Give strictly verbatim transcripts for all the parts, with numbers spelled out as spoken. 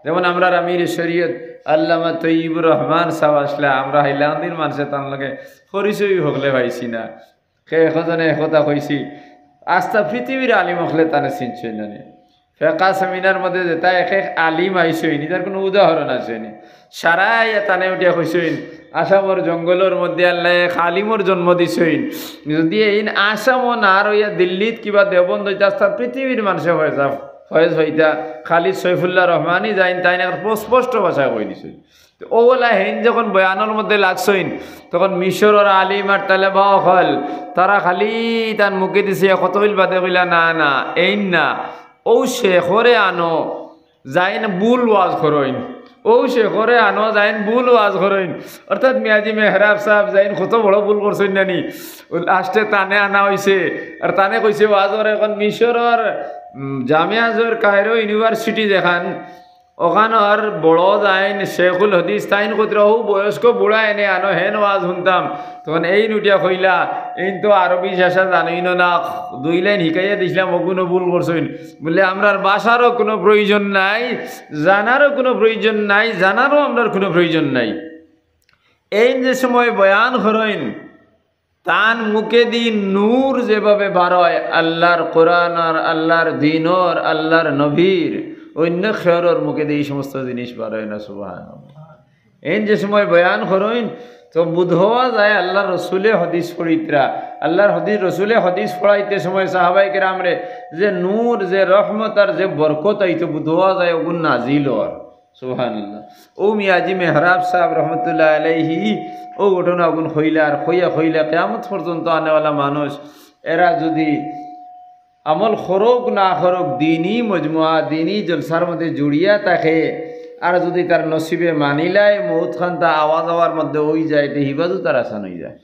যেমন আমরার আমিরে শরিয়ত আল্লামা তৈয়বুর রহমান সাব আছলা, আমরা হাইলাকান্দির মানষে তান লগে পরিচয় হকলে পাইছি না। কে একজনে একথা কইছি, আস্তা পৃথিবীর আলিম হকলে তানে চিনছইন না নি। ফেকা সেমিনার মধ্যে যেতা এক এক আলিম আইছইন, ইতার কুনু উদাহরণ আছে নি? সারায় তানে উঠিয়া কইছইন, আসামর জঙ্গলর মধ্যে আল্লায় এক আলিমর জন্ম দিছইন। যদি এইন আসামো না রইয়া দিল্লিত কিবা দেওবন্দ অইতা, আস্তা পৃথিবীর মানষে ফয়েজ পাইতা। খালি সৈফুল্লাহ রহমানি যাইন, তাইন এক স্পষ্ট ভাষায় কই দিছইন। তে অউ অলা হেইন যখন বয়ানর মধ্যে লাগছইন, তখন মিশরর আলিম আর তালেবা অকল, তারা খালি তান মুখেদি চাইয়া কতইল বাদে কইলা, "না, না, এইন না, অউ শেখরে আনো, যাইন ভুল ওয়াজ করইন। অউ শেখরে আনো, যাইন ভুল ওয়াজ করইন।" অর্থাৎ মিয়াজি মেহরাব সাব যাইন কত বড় ভুল করছইন না নি। অউ লাস্টে তানে আনা অইছে, আর তানে কইছে ওয়াজ করে। এখন মিশরর, উম, জামিয়া আজহর কায়রো ইউনিভার্সিটি যেখান, অখানর বড় যাইন শেখুল হাদিস, তাইন কইতরা, "অউ বয়স্ক বুড়া এনে আনো, হেন ওয়াজ হুনতাম।" তখন এইন উঠিয়া কইলা, "এইন তো আরবি ভাষা জানইন না, দুই লাইন হিকাইয়া দিছলাম, অগুনও ভুল করছইন।" বুলে, "আমরার ভাষারও কুনু প্রয়োজন নাই, জানারও কুনু প্রয়োজন নাই, জানারও আমরার কুনু প্রয়োজন নাই।" এইন যে সময় বয়ান করইন, তান মুখেদি নূর যেভাবে বারয়, আল্লার কোরআনর, আল্লার দ্বীনর, আল্লার নবীর, অইন্য কেউরর মুখেদি ই সমস্ত জিনিস বারয় না। সুবহানাল্লাহ। এইন যে সময় বয়ান করইন, তো বুঝ অওয়া যায় আল্লার রসুলে হাদিস পড়িতরা, আল্লার হাদিস, রসুলে হাদিস পড়াইতে সময় সাহাবায়ে কেরামরে যে নূর, যে রহমত আর যে বরকত আইতো, বুঝ অওয়া যায় অগুন নাজিল অর। সুবহানাল্লাহ। অউ মিয়াজি মেহরাব সাব রহমতুল্লাহ আলাইহি, অউ ঘটনা অগুন কইলা, আর কইয়া কইলা, কিয়ামত পর্যন্ত আনেওয়ালা মানুষ, এরা যদি আমল করউক না করউক, দ্বীনি মজমুয়া, দ্বীনি জলসার মধ্যে জুড়িয়া থাকে, আর যদি তার নসিবে মানিলায়, মউত খান্তা আওয়া যাওয়ার মধ্যে অইযায়, তে হিবাজু তার আসান অইযায়।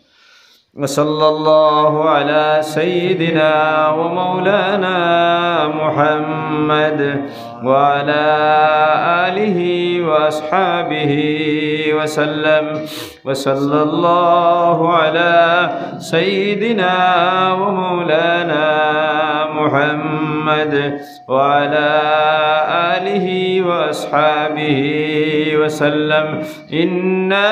وصلى الله على سيدنا ومولانا محمد وعلى آله وأصحابه وسلم. وصلى الله على سيدنا ومولانا محمد وعلى آله وأصحابه وسلم. إنا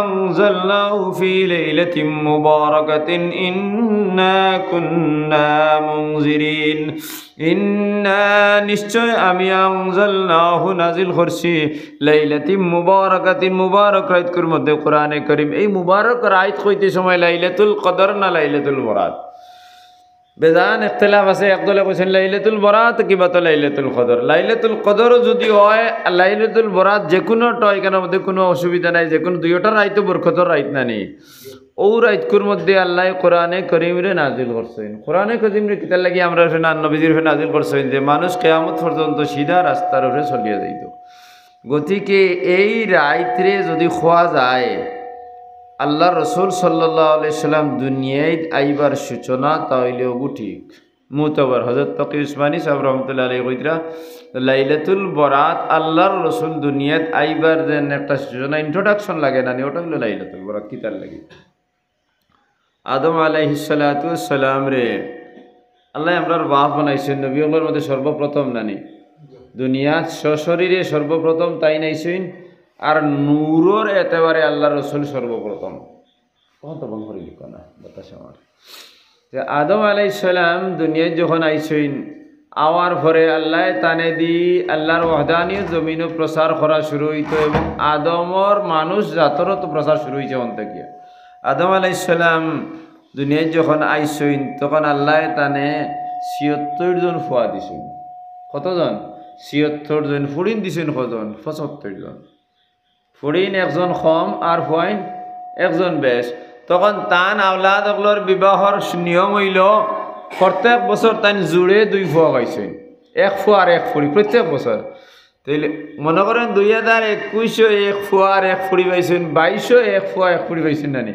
أنزلناه في ليلة مباركة إنا كنا منذرين. إنا, নিশ্চয় আমি, আনজালনাহু, নাজিল করছি, লাইলাতিন মুবারাকাতিন, মুবারক রাইতকুর মধ্যে কোরআনে করিম। এই মুবারক রাইত কইতে সময় লাইলাতুল কদর না লাইলাতুল বরাত? বেজান ইখতিলাফ আছে, একদলে কইছইন লাইলাতুল বরাত, কিবা তো লাইলাতুল কদর। লাইলাতুল কদর যদি অয়, লাইলাতুল বরাত যেকুনুটা অয়, ইখানর মধ্যে কুনু অসুবিধা নাই, যেকুনু দুইওটা রাইত তো বরকতর রাইত না নি। অউ রাইতকুর মধ্যে আল্লায় কোরআনে করিমরে নাজিল করছইন। কোরআনে করিমরে কিতার লাগি আমরার উপরে না নবীজির উপরে নাজিল করছইন? যে মানুষ কিয়ামত পর্যন্ত সিধা রাস্তার উপরে চলিয়া যাইতো। গতিকে এই রাইতরে যদি কওয়া যায়, আল্লার রসুল সাল্লাল্লাহু আলাইহি সাল্লাম দুনিয়াত আইবার সূচনা, তা অইলে অগু ঠিক। মুতবর হজরত তকি উসমানী সাব রহমতুল্লাহ আলাইহি কইতরা, লাইলাতুল বরাত আল্লার রসুল দুনিয়াত আইবার যেন একটা সূচনা, introduction লাগে না নি, অটা অইলো লাইলাতুল বরাত। কিতার লাগি? আদম আলাইহিস সালাতু ওয়াস সালামরে আল্লায় আমরার বাপ বানাইছইন, নবী অকলর মধ্যে সর্বপ্রথম না নি? দুনিয়াত সশরীরে সর্বপ্রথম তাইন আইছইন, আর নূরর এতেবারে আল্লার রসুল সর্বপ্রথম। কখন তো বন্ধ করি লিখো না, বাতাস আমার। যে আদম আলাইহিস সালাম দুনিয়াত যখন আইছইন, আওয়ার পরে আল্লায় তানেদি আল্লার ওয়াহদানিয়ত জমিনো প্রচার করা শুরু অইতো এবং আদমর মানুষ জাতরও তো প্রচার শুরু অইছে অন থাকিয়া। আদম আলাইহিস সালাম দুনিয়াত যখন আইছইন, তখন আল্লায় তানে ছিয়াত্তর জন ফুয়া দিছইন। কতজন? ছিয়াত্তর জন। ফুড়িন দিছইন কয়জন? পঁচাত্তর জন। ফুড়িন একজন কম আর ফুয়াইন একজন বেশ। তখন তান আওলাদ অকলর বিবাহর নিয়ম অইলো, প্রত্যেক বছর তাইন জুড়ে দুই ফুয়া পাইছইন, এক ফুয়া আর এক ফুড়ি, প্রত্যেক বছর। তাইলে মনো করইন, দুই হাজার একুশো এক ফুয়া আর এক ফুড়ি পাইছইন, বাইশো এক ফুয়া এক ফুড়ি পাইছইন না নি?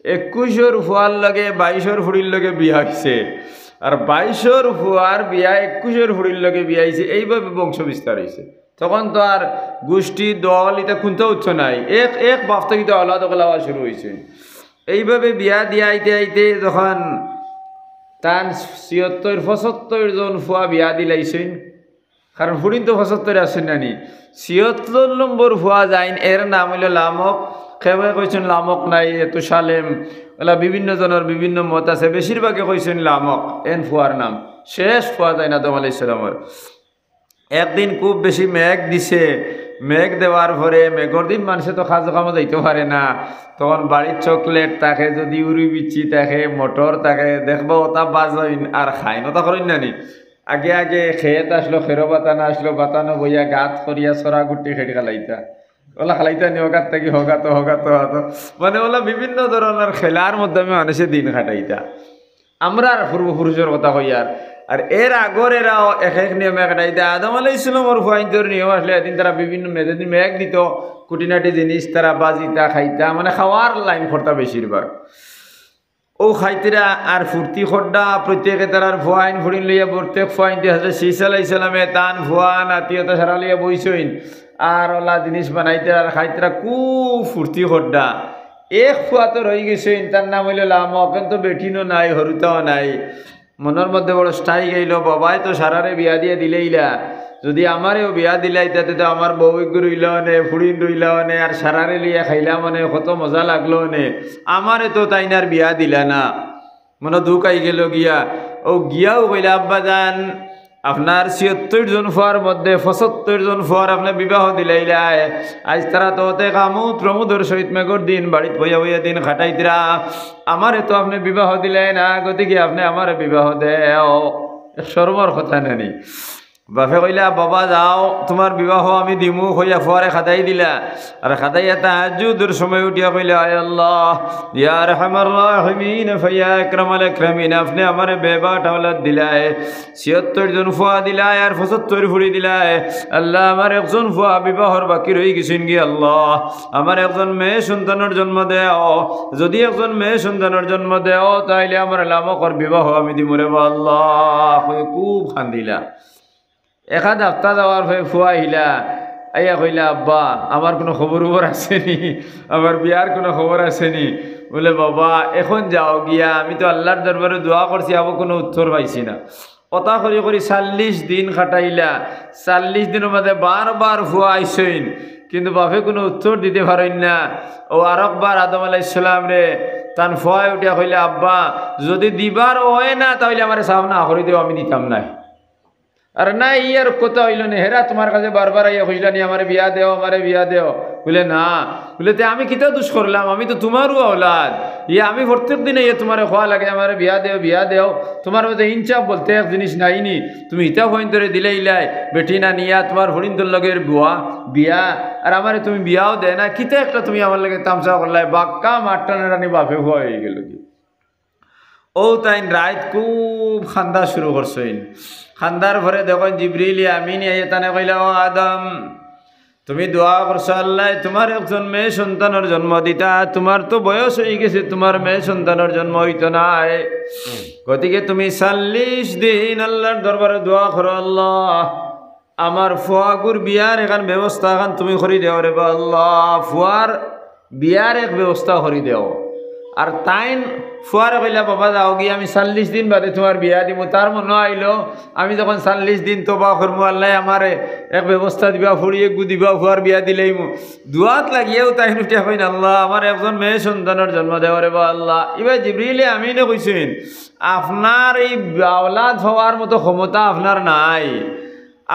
একুশোর ফুয়ার লগে বাইশোর ফুড়ির লগে বিয়া অইছে, আর বাইশোর ফুয়ার বিয়া একুশোর ফুড়ির লগে বিয়া অইছে, এইভাবে বংশ বিস্তার অইছে। তখন তো আর গুষ্টি, দল, ইতা কুন্তা উৎস নাই। এক, এক বাপ থাকি তো আওলাদ অকল আওয়া শুরু অইছে। এইভাবে বিয়া দিয়া আইতে আইতে যখন তান ছিয়াত্তর, পঁচাত্তর জন ফুয়া বিয়া দিলাইছইন, কারণ ফুড়িন তো পঁচাত্তর আছইন না নি। ছিয়াত্তর নম্বর ফুয়া যাইন, এর নাম অইলো লামক। কেউ কেউ কইছইন লামক নায়, এ তো সালেম। অলা বিভিন্ন জনর বিভিন্ন মত আছে, বেশিরভাগে কইছইন লামক, এন ফুয়ার নাম। শেষ ফুয়া যাইন আদম আলাইহিস সালামর। একদিন খুব বেশি মেঘ দিছে, মেঘ দেওয়ার পরে মেঘর দিন মানষে তো কাজো কামো যাইতো পারে না, তখন বাড়িত চকলেট থাকে, যদি উড়ি বিচি থাকে, মটর থাকে, দেখবা অতা বাজইন আর খাইন, অতা করইন না নি? আগে আগে খেত আছলো, খেরো বাতানো আছলো, বাতানো বইয়া গাত করিয়া ছড়া গুটি খেড়ি খেলাইতা, অলা খেলাইতা নি, হগাত থাকি হগাত, হগাত, হগাত, মানে অলা বিভিন্ন ধরনর খেলার মাধ্যমে মানষে দিন কাটাইতা। আমরার পূর্বপুরুষর কথা কইয়ার। আর এর আগর এরাও এক এক নিয়মে কাটাইতা। আদম আলাইহিস সালামর ফুয়াইন্তর নিয়ম আছলো, এদিন তারা বিভিন্ন মে-, যেদিন মেঘ দিতো, খুঁটিনাটি জিনিস তারা বাজিতা, খাইতা, মানে খাওয়ার লাইন করতা বেশিরভাগ। অউ খাইতরা আর ফুর্তি কররা, প্রত্যেকে তারার ফুয়াইন ফুড়িন লইয়া, প্রত্যেক ফুয়াইন্তে হজরত শীস আলাইহিস সালামে তান ফুয়া নাতি অতা সারা লইয়া বইছইন, আর অলা জিনিস বানাইতরা আর খাইতরা, খুব ফুর্তি কররা। এক ফুয়া তো রইগেছইন, তার নাম অইলো লামক, অখন তো বেটিনও নাই, হুরুতাও নাই। মনর মধ্যে বড় স্ট্রাইক আইলো, বাবায় তো সারারে বিয়া দিয়া দিলাইলা, যদি আমারেও বিয়া দিলাইতা, তে তো আমার বউ এগু রইলা অনে, ফুড়িন রইলা অনে, আর সারারে লইয়া খাইলাম অনে, কত মজা লাগলো অনে, আমারে তো তাইন আর বিয়া দিলা না। মনো দুখ আইগেলো গিয়া। অউ গিয়াউ কইলা, আব্বাজান, আপনার ছিয়াত্তর জন ফুয়ার মধ্যে পঁচাত্তর জন ফুয়ার আপনে বিবাহ দিলাইলায়। আইজ তারা তো অতে আমোদ প্রমোদর সহিত মেঘর দিন বাড়িত বইয়া বইয়া দিন কাটাইতরা। আমারে তো আপনে বিবাহ দিলায় না, গতিকে আপনে আমারে বিবাহ দেও। শরমর কথা না নি? বাপে কইলা, বাবা যাও, তুমার বিবাহ আমি দিমু, কইয়া ফুয়ারে খেদাই দিলা। আর খেদাইয়া তাহাজ্জুদর সময় উঠিয়া কইলা, আয় আল্লাহ, ইয়া আরহামার রাহিমিন, ফাইয়া আকরামাল আকরামিন, আপনে আমারে বেবাট আওলাদ দিলায়, ছিয়াত্তর জন ফুয়া দিলায় আর পঁচাত্তর ফুড়ি দিলায়। আল্লাহ, আমার একজন ফুয়া বিবাহর বাকি রইগেছইন গি আল্লাহ, আমার একজন মেয়ে সন্তানর জন্ম দেও। যদি একজন মেয়ে সন্তানর জন্ম দেও, তাইলে আমার লামকর বিবাহ আমি দিমু রে বা আল্লাহ। কই খুব কান্দিলা। এক আধ হাপ্তা যাওয়ার পরে ফুয়া আইলা, আইয়া কইলা, আব্বা, আমার কুনু খবর উবর আছে নি? আমার বিয়ার কুনু খবর আছে নি? বলে, বাবা, অখন যাও গিয়া, আমি তো আল্লার দরবারে দোয়া করছি, আবো কুনু উত্তর পাইছি না। অতা করি করি চাল্লিশ দিন কাটাইলা। চাল্লিশ দিনর মাঝে বারবার ফুয়া আইছইন, কিন্তু বাপে কুনু উত্তর দিতে পারইন না। অউ আরকবার আদম আলাইহিস সালামরে তান ফুয়ায় উঠিয়া কইলা, আব্বা, যদি দিবার অয় না, তাইলে আমারে সাফ না করি দেও, আমি দিতাম নায়। আর না, ই আর কথা অইলো নি, হেরা তুমার কাছে বারবার আইয়া কইলা নি, আমারে বিয়া দেও, আমারে বিয়া দেও। বলে, না। বলে, তে আমি কিতা দুষ করলাম? আমি তো তুমারউ আওলাদ। ইয়া আমি প্রত্যেক দিনে ইয়া তুমারে কওয়া লাগে, আমারে বিয়া দেও, বিয়া দেও। তুমার মাঝে ইনসাফ বলতে এক জিনিস নাই নি। তুমি ইতা ফুয়াইন্তরে দিলাইলায়, বেটি না নিয়া তুমার ফুড়িন্তর লগে বিয়া, বিয়া, আর আমারে তুমি বিয়াও দেয় না। কিতা একটা তুমি আমার লগে তামশা করলায়, বাক্কা মাত টানাটানি বাপে ফুয়া অইগেলো গি। অউ তাইন রাইত খুব কান্দা শুরু করছইন। কান্দার পরে দেখইন জিবরিল আমিন আইয়া তানে কইলা, ও আদম, তুমি দোয়া করছো আল্লায় তুমার একজন মেয়ে সন্তানর জন্ম দিতা, তুমার তো বয়স অইগেছে, তুমার মেয়ে সন্তানর জন্ম অইতো নায়। গতিকে তুমি চাল্লিশ দিন আল্লার দরবারে দোয়া করো, আল্লাহ, আমার ফুয়াগুর বিয়ার একখান ব্যবস্থা খান তুমি করি দেও রে বা আল্লাহ, ফুয়ার বিয়ার এক ব্যবস্থা করি দেও। আর তাইন ফুয়ারে কইলা, বাবা যাও গি, আমি চাল্লিশ দিন বাদে তুমার বিয়া দিমু। তার মনো আইলো, আমি যখন চাল্লিশ দিন তওবা করমু, আল্লায় আমারে এক ব্যবস্থা দিবা, ফুড়ি এগু দিবা, ফুয়ার বিয়া দিলাইমু। দোয়াত লাগিয়াউ তাইন উঠিয়া কইন, আল্লাহ, আমার একজন মেয়ে সন্তানর জন্ম দেও রে বা আল্লাহ। ইবায় জিবরিলে আমিনে কইছইন, আপনার ই আওলাদ হওয়ার মতো ক্ষমতা আপনার নাই।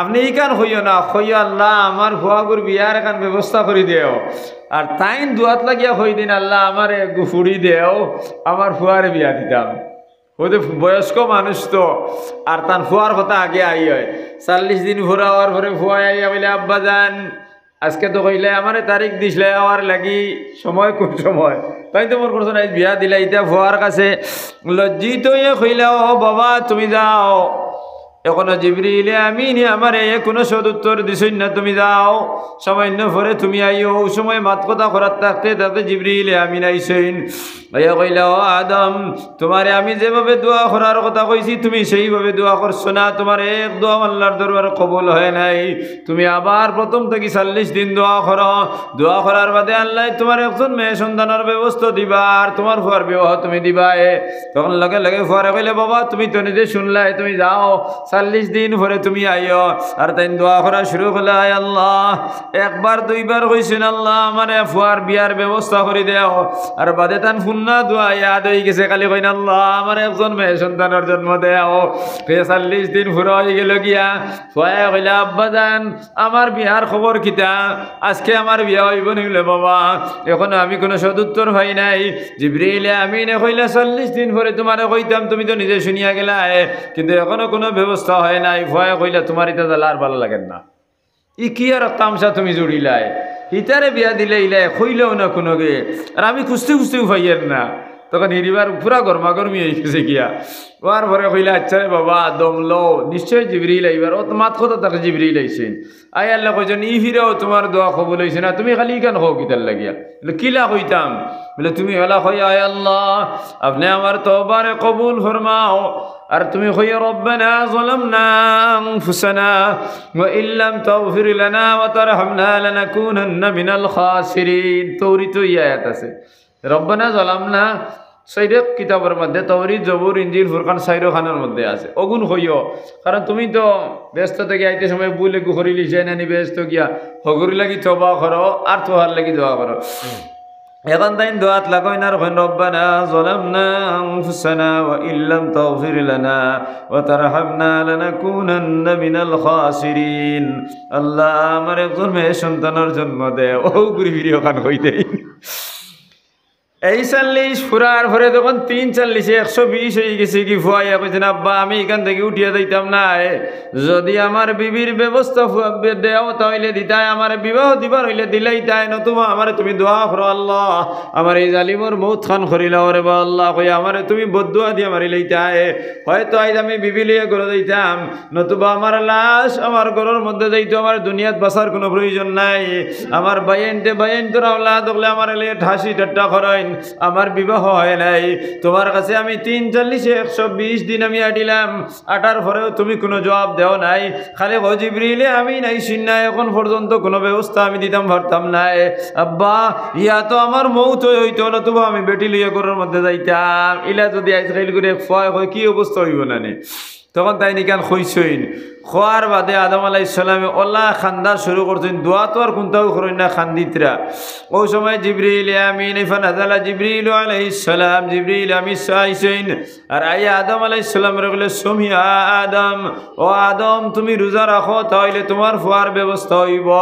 আপনে ইখান কইও না, কইও, আল্লাহ, আমার ফুয়াগুর বিয়ার একখান ব্যবস্থা করি দেও। আর তাইন দোয়াত লাগিয়া কইদিন, আল্লাহ, আমারে এগু ফুড়ি দেও, আমার ফুয়ারে বিয়া দিতাম। অউ যে বয়স্ক মানুষ তো, আর তান ফুয়ার কথা আগে আই অয়। চাল্লিশ দিন ফুরা অওয়ার পরে ফুয়ায় আইয়া কইলে, আব্বাজান, আজকে তো কইলে আমারে তারিখ দিছলে আওয়ার লাগি, সময় কুন সময়? তাইন তো মনো করছইন আইজ বিয়া দিলা, ইতা ফুয়ার কাছে লজ্জিত অইয়া কইলা, ও বাবা, তুমি যাও, এখনো জিবরিলে আমিনে আমারে কুনু সদুত্তর দিছইন না, তুমি যাও, সামান্য পরে তুমি আইও। অউ সময় মাত-কথা করার থাকতে থাকতে জিবরিলে আমিন আইছইন। আইয়া কইলা, ও আদম, তুমারে আমি যেভাবে দোয়া করার কথা কইছি, তুমি সেইভাবে দোয়া করছো না, তুমার এক দোয়াও আল্লার দরবারে কবুল অয় নাই। তুমি আবার প্রথম থাকি চাল্লিশ দিন দোয়া করো, দোয়া করার বাদে আল্লায় তুমার একজন মেয়ে সন্তানর ব্যবস্থা দিবা, আর তুমার ফুয়ার বিবাহ তুমি দিবায়। তখন লগে লগে ফুয়ারে কইলে, বাবা, তুমি তো নিজে শুনলায়, তুমি যাও, চল্লিশ দিন পরে তুমি আইও। আর তাইন দোয়া করা শুরু করলা, "আয় আল্লাহ।" একবার দুইবার কইছইন, "আল্লাহ, আমারে ফুয়ার বিয়ার ব্যবস্থা করি দেও।" আর বাদে তান পুন্না দোয়া ইয়াদ অইগেছে, খালি কইন, "আল্লাহ, আমারে একজন মেয়ে সন্তানর জন্ম দেও।" তে চল্লিশ দিন পুরা অইগেলো গিয়া, ফুয়ায় কইলা, "আব্বাজান, আমার বিয়ার খবর কিতা? আজকে আমার বিয়া অইবো নি?" বলে, "বাবা, এখনো আমি কুনু সদুত্তর পাই নাই।" জিবরিলে আমিনে কইলা, "চল্লিশ দিন পরে তুমারে কইতাম, তুমি তো নিজে শুনিয়া গেলায়, কিন্তু এখনো কুনু ব্যবস্থা অয় নাই।" ফুয়ায় কইলা, "তুমার ইতা জ্বালা আর ভালা লাগের না, ই কিয়ার তামশা তুমি জুড়িলায়, ইতারে বিয়া দিলাইলায়, কইলাও না কুনুগে, আর আমি খুঁজতে খুঁজতেও পাইয়ার না।" তখন হিরিবার পুরা গরমাগরমি অইগেছে গিয়া। অওয়ার পরে কইলা, "আচ্ছা রে বাবা, দম লও, নিশ্চয় জিবরিল আইবার, অউ তো মাত কথা থাকে জিবরিল আইছইন।" আইয়া আল্লায় কইছইন, "ই ফিরাও তুমার দোয়া কবুল অইছে না, তুমি খালি ইখান কও কিতার লাগিয়া?" বলে, "কিলা কইতাম?" বলে, "তুমি অলা কইও, 'আয় আল্লাহ, আপনে আমার তওবারে কবুল ফরমাও।' আর তুমি কইও, 'রব্বানা যালামনা আনফুসানা ওয়া ইল্লাম তাগফির লানা ওয়া তারহামনা লানাকুনান্না মিনাল খাসিরিন।'" তাওরাতো ই আয়াত আছে। রব্বানা জালামনা, চাইরো কিতাবর মধ্যে, তাওরাত, জবুর, ইনজিল, ফুরকান, চাইরো খানর মধ্যে আছে। অগুন কইও, কারণ তুমি তো বেহেস্ত থাকি আইতে সময় ভুল এগু করিলিছাইন নানি, বেহেস্ত গিয়া হগুর লাগি তওবা করো, আর তুহার লাগি দোয়া করো। এখন তাইন দোয়াত লাগইন আর কইন, "রব্বানা যালামনা আনফুসানা ওয়া ইল্লাম তাগফির লানা ওয়া তারহামনা লানাকুনান্না মিনাল খাসিরিন।" আল্লাহ, আমার একজন মেয়ে সন্তানর জন্ম দে। অউ ঘুরি ফিরি অখান কই দেইন। এই চল্লিশ ফুরার পরে যখন তিন চল্লিশে একশো বিশ অইগেছে গি, ফুয়ায় কইছইন, "আব্বা, আমি ইখান থাকি উঠিয়া যাইতাম নায়। যদি আমার বিবির ব্যবস্থা ফুয়া-, বে-, দেও, তাইলে দিতায়, আমার বিবাহ দিবার অইলে দিলাইতায়, নতুবা আমারে তুমি দোয়া করো, আল্লাহ, আমার এই জালিমর মউত খান করিলাও রে বা আল্লাহ, কইয়া আমারে তুমি বদদোয়া দিয়া মারিলাইতায়। হয়তো আইজ আমি বিবি লইয়া ঘরো যাইতাম, নতুবা আমার লাশ আমার ঘরর মধ্যে যাইতো, আমার দুনিয়াত বাঁচার কুনু প্রয়োজন নাই। আমার ভাইয়াইন্তে, ভাইয়াইন্তর আওলাদ অকলে আমারে লইয়া হাসি ঠাট্টা করইন, আমার বিবাহ অয় নাই। তুমার কাছে আমি তিন চল্লিশে একশো বিশ দিন আমি আটিলাম, আটার পরেও তুমি কুনু জবাব দেও নাই। খালি কও জিবরিলে আমিন আইছইন না, এখন পর্যন্ত কুনু ব্যবস্থা আমি দিতাম পারতাম নায়। আব্বা, ইয়া তো আমার মউত অইতো, নতুবা আমি বেটি লইয়া ঘরর মধ্যে যাইতাম।" ইলা যদি আইজকাইল করি এক ফুয়ায় কয়, কি অবস্থা অইবো নানি? তখন তাইন ইখান কইছইন। কওয়ার বাদে আদম আলাইহিস সালামে অলা কান্দা শুরু করছইন, দোয়া তো আর কুনটাও করইন না, কান্দিতরা। অউ সময় জিবরিল আমিন, ফানাজালা জিবরিল আলাইহিস সালাম, জিবরিল আমিন আইছইন। আর আইয়া আদম আলাইহিস সালামরে কইলা, "সুম ইয়া আদম, ও আদম, তুমি রোজা রাখো, তাইলে তুমার ফুয়ার ব্যবস্থা অইবো।"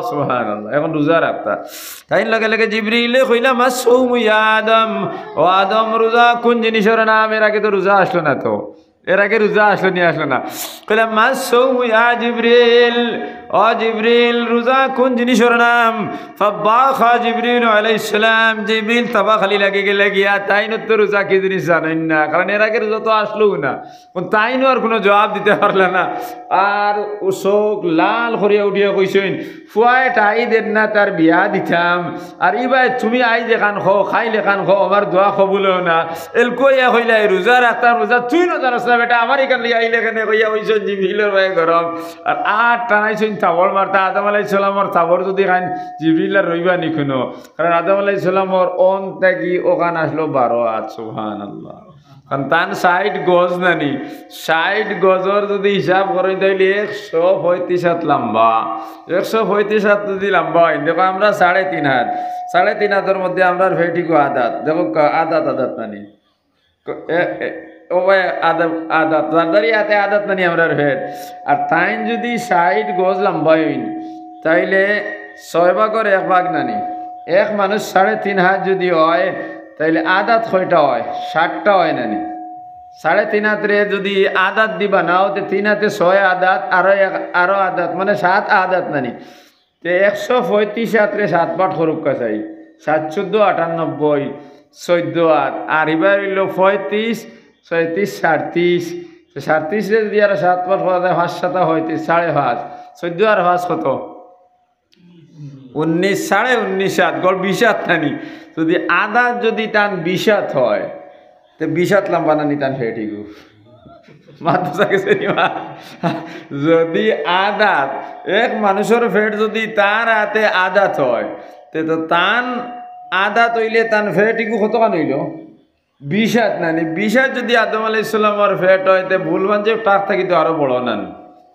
সুবহানাল্লাহ। এখন রোজা রাখতা। তাইন লগে লগে জিবরিলে কইলা, "মা সুম ইয়া আদম, ও আদম, রোজা কুন জিনিসর নাম? এর আগে তো রোজা আছলো না তো।" এর আগে রোজা আছলো নি, আছলো না? কইলা, "মা সুম ইয়া জিবরিল, ও জিবরিল, রোজা কুন জিনিসর নাম?" ফাবাখা জিবরিল আলাইহিস সালাম, জিবরিল তাবা খালি লাগি গেলা গিয়া, তাইন তো রোজা কি জিনিস জানইন না, কারণ এর আগে রোজা তো আছলো না। তাইনও আর কুনু জবাব দিতা পারলা না। আর অউ চউখ লাল করিয়া উঠিয়া কইছইন, "ফুয়ায় ঠাই দের না, তার বিয়া দিতাম। আর ইবায় তুমি আইজ এখান কও, কাইল এখান কও, আমার দোয়া কবুল অয় না।" এলকু ইয়া কইলা, "এই রোজা রাখতাম, রোজা তুই না জানোস না বেটা, আমার ইখান লইয়া আইলে কেনে?" কইয়া কইছইন জিবরিলর বায় গরম। আর আত টানাইছইন থাবড় মারতা, আদম আলাইহিস সালামর থাবড় যদি খাইন জিবরিল আর রইবা নি কুনু। কারণ আদম আলাইহিস সালামর অন থাকি অখান আছলো বারো আত, সুবহানাল্লাহ। কারণ তান ষাইট গজ নানি, ষাইট গজর যদি হিসাব করইন তাইলে একশো পঁয়ত্রিশ আত লম্বা। একশো পঁয়ত্রিশ আত যদি লম্বা অইন, দেখো আমরা সাড়ে তিন আত, সাড়ে তিন আতর মধ্যে আমরার ফেটিগু আদাত, দেখো কা-, আদাত, আদাত নানি। ক-, এ, এ, ও ভাই, আদাত, আদাত, জারজারি আতে আদাত নানি আমরার ফেট। আর তাইন যদি ষাইট গজ লম্বা অইন, তাইলে ছয় ভাগর এক ভাগ নানি। এক মানুষ সাড়ে তিন আত যদি অয়, তাইলে আদাত কয়টা অয়? সাতটা অয় নানি? সাড়ে তিন আতরে যদি আদাত দিবা না, অতে তিন আতে ছয় আদাত, আরো এক, আরো আদাত, মানে সাত আদাত নানি। তে একশো পঁয়ত্রিশ আতরে সাত পাট করুক্কা চাই। সাত চৌদ্দ আটানব্বই, চৌদ্দ আত। আর ইবার অইলো পঁয়ত্রিশ, ছয়ত্রিশ, সাতত্রিশ। তে সাতত্রিশরে যদি আরো সাত পাট করা যায়, পাঁচ সাতা পঁয়ত্রিশ, সাড়ে পাঁচ। চৌদ্দ আর পাঁচ কত? উনিশ, সাড়ে উনিশ আত, গড় বিশ আত নানি। যদি আদাত যদি তান বিশ আত অয়, তে বিশ আত লম্বা নানি তান ফেটিগু। মাত বুঝা গেছে নি বা? যদি আদাত, এক মানুষর ফেট যদি তার আতে আদাত অয়, তে তো তান আদাত অইলে তান ফেটিগু কতখান অইলো? বিশ আত নানি, বিশ আত যুদি আদম আলাইহিস সালামর পেট অয়, তে ভুল মানছে টাক থাকি তো আরো বড় নানি,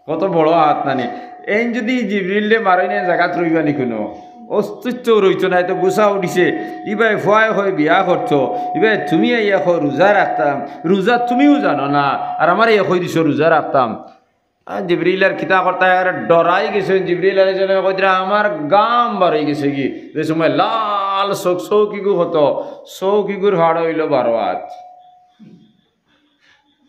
কত বড় আত নানি। এইন যুদি জিবরিলরে মারইন, জাগাত রইবা নি কুনু? অস্তিত্ব রইতো নায়, তো গুছা উঠিছে। ইবায় ফুয়ায় কয় বিয়া করতো, ইবায় তুমি আইয়া কও রোজা রাখতাম, রোজা তুমিও জানো না, আর আমারে ইয়া কই দিছো রোজা রাখতাম। আর জিবরিল আর কিতা করতা, আর ডরাই গেছে। জিবরিল আলাইহিস সালামে কইতরা, "আমার গাম বার অই গেছে গি।" যে সময় লাল চউখ, চউখ ইগু কত, চউখ ইগুর ফাড় অইলো বারো আত।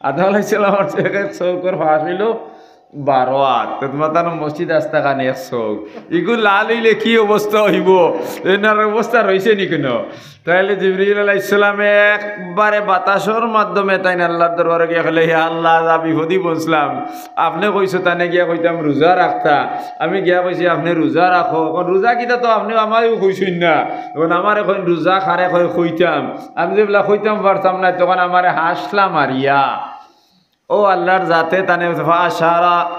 আদম আলাইহিস সালামর চউখ, এক চউখর ফাড় অইলো বারো আত। তো তুমার তান মসজিদ আস্তা খান এক চউখ। ইগু লাল অইলে কি অবস্থা অইবো? এনার অবস্থা রইছে নি কুনু? তাইলে জিবরিল আলাইহিস সালামে একবারে বাতাসর মাধ্যমে তাইন আল্লার দরবারো গিয়া কইলা, "হে আল্লা, যা বিপদি বসলাম, আপনে কইছো তানে গিয়া কইতাম রোজা রাখতা, আমি গিয়া কইছি আপনে রোজা রাখো, অখন রোজা কিতা তো আপনে আমারেও কইছইন না, অখন আমারে কইন রোজা কারে কয় কইতাম, আমি যেবলা কইতাম পারতাম না, তখন আমারে হাসলা মারিয়া।" ও আল্লার জাতে তানে ফাআশারা,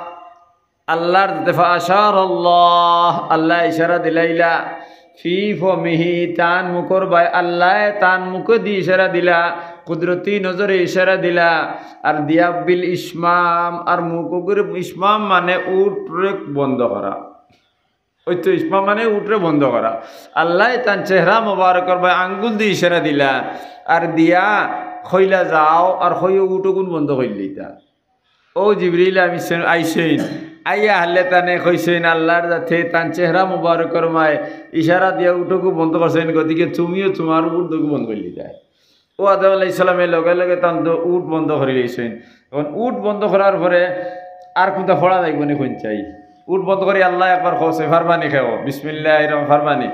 আল্লার জাতে ফাআশারাল্লাহ, আল্লায় ইশারা দিলাইলা, ফি ফমিহি, তান মুখর বায়, আল্লায় তান মুখদি ইশারা দিলা, কুদরতি নজরে ইশারা দিলা, আর দিয়া বিল ইশমাম, আর মুখ অগুরে, ইশমাম মানে উটরে বন্ধ করা, অউ তো ইশমাম মানে উটরে বন্ধ করা। আল্লায় তান চেহারা মোবারকর বায় আঙ্গুল দি ইশারা দিলা, আর দিয়া কইলা যাও, আর কইয়া উট অগুন বন্ধ করিলিতা। ও জিবরিল আমিন আইছইন, আইয়া হারলে তানে কইছইন, আল্লার জাতে তান চেহারা মোবারকর মায় ইশারা দিয়া উট অগু বন্ধ করছইন, গতিকে তুমিও তুমার উট অগু বন্ধ করিলিতায়। ও আদম আলাইহিস সালামে লগে লগে তান দ-, উট বন্ধ করিলিছইন। অখন উট বন্ধ করার পরে আর কুনটা পড়া যাইবো নি কইন চাই? উট বন্ধ করি আল্লায় একবার কইছে, "ফারবানি খাও, বিসমিল্লাহির রহমান ফারবানি।"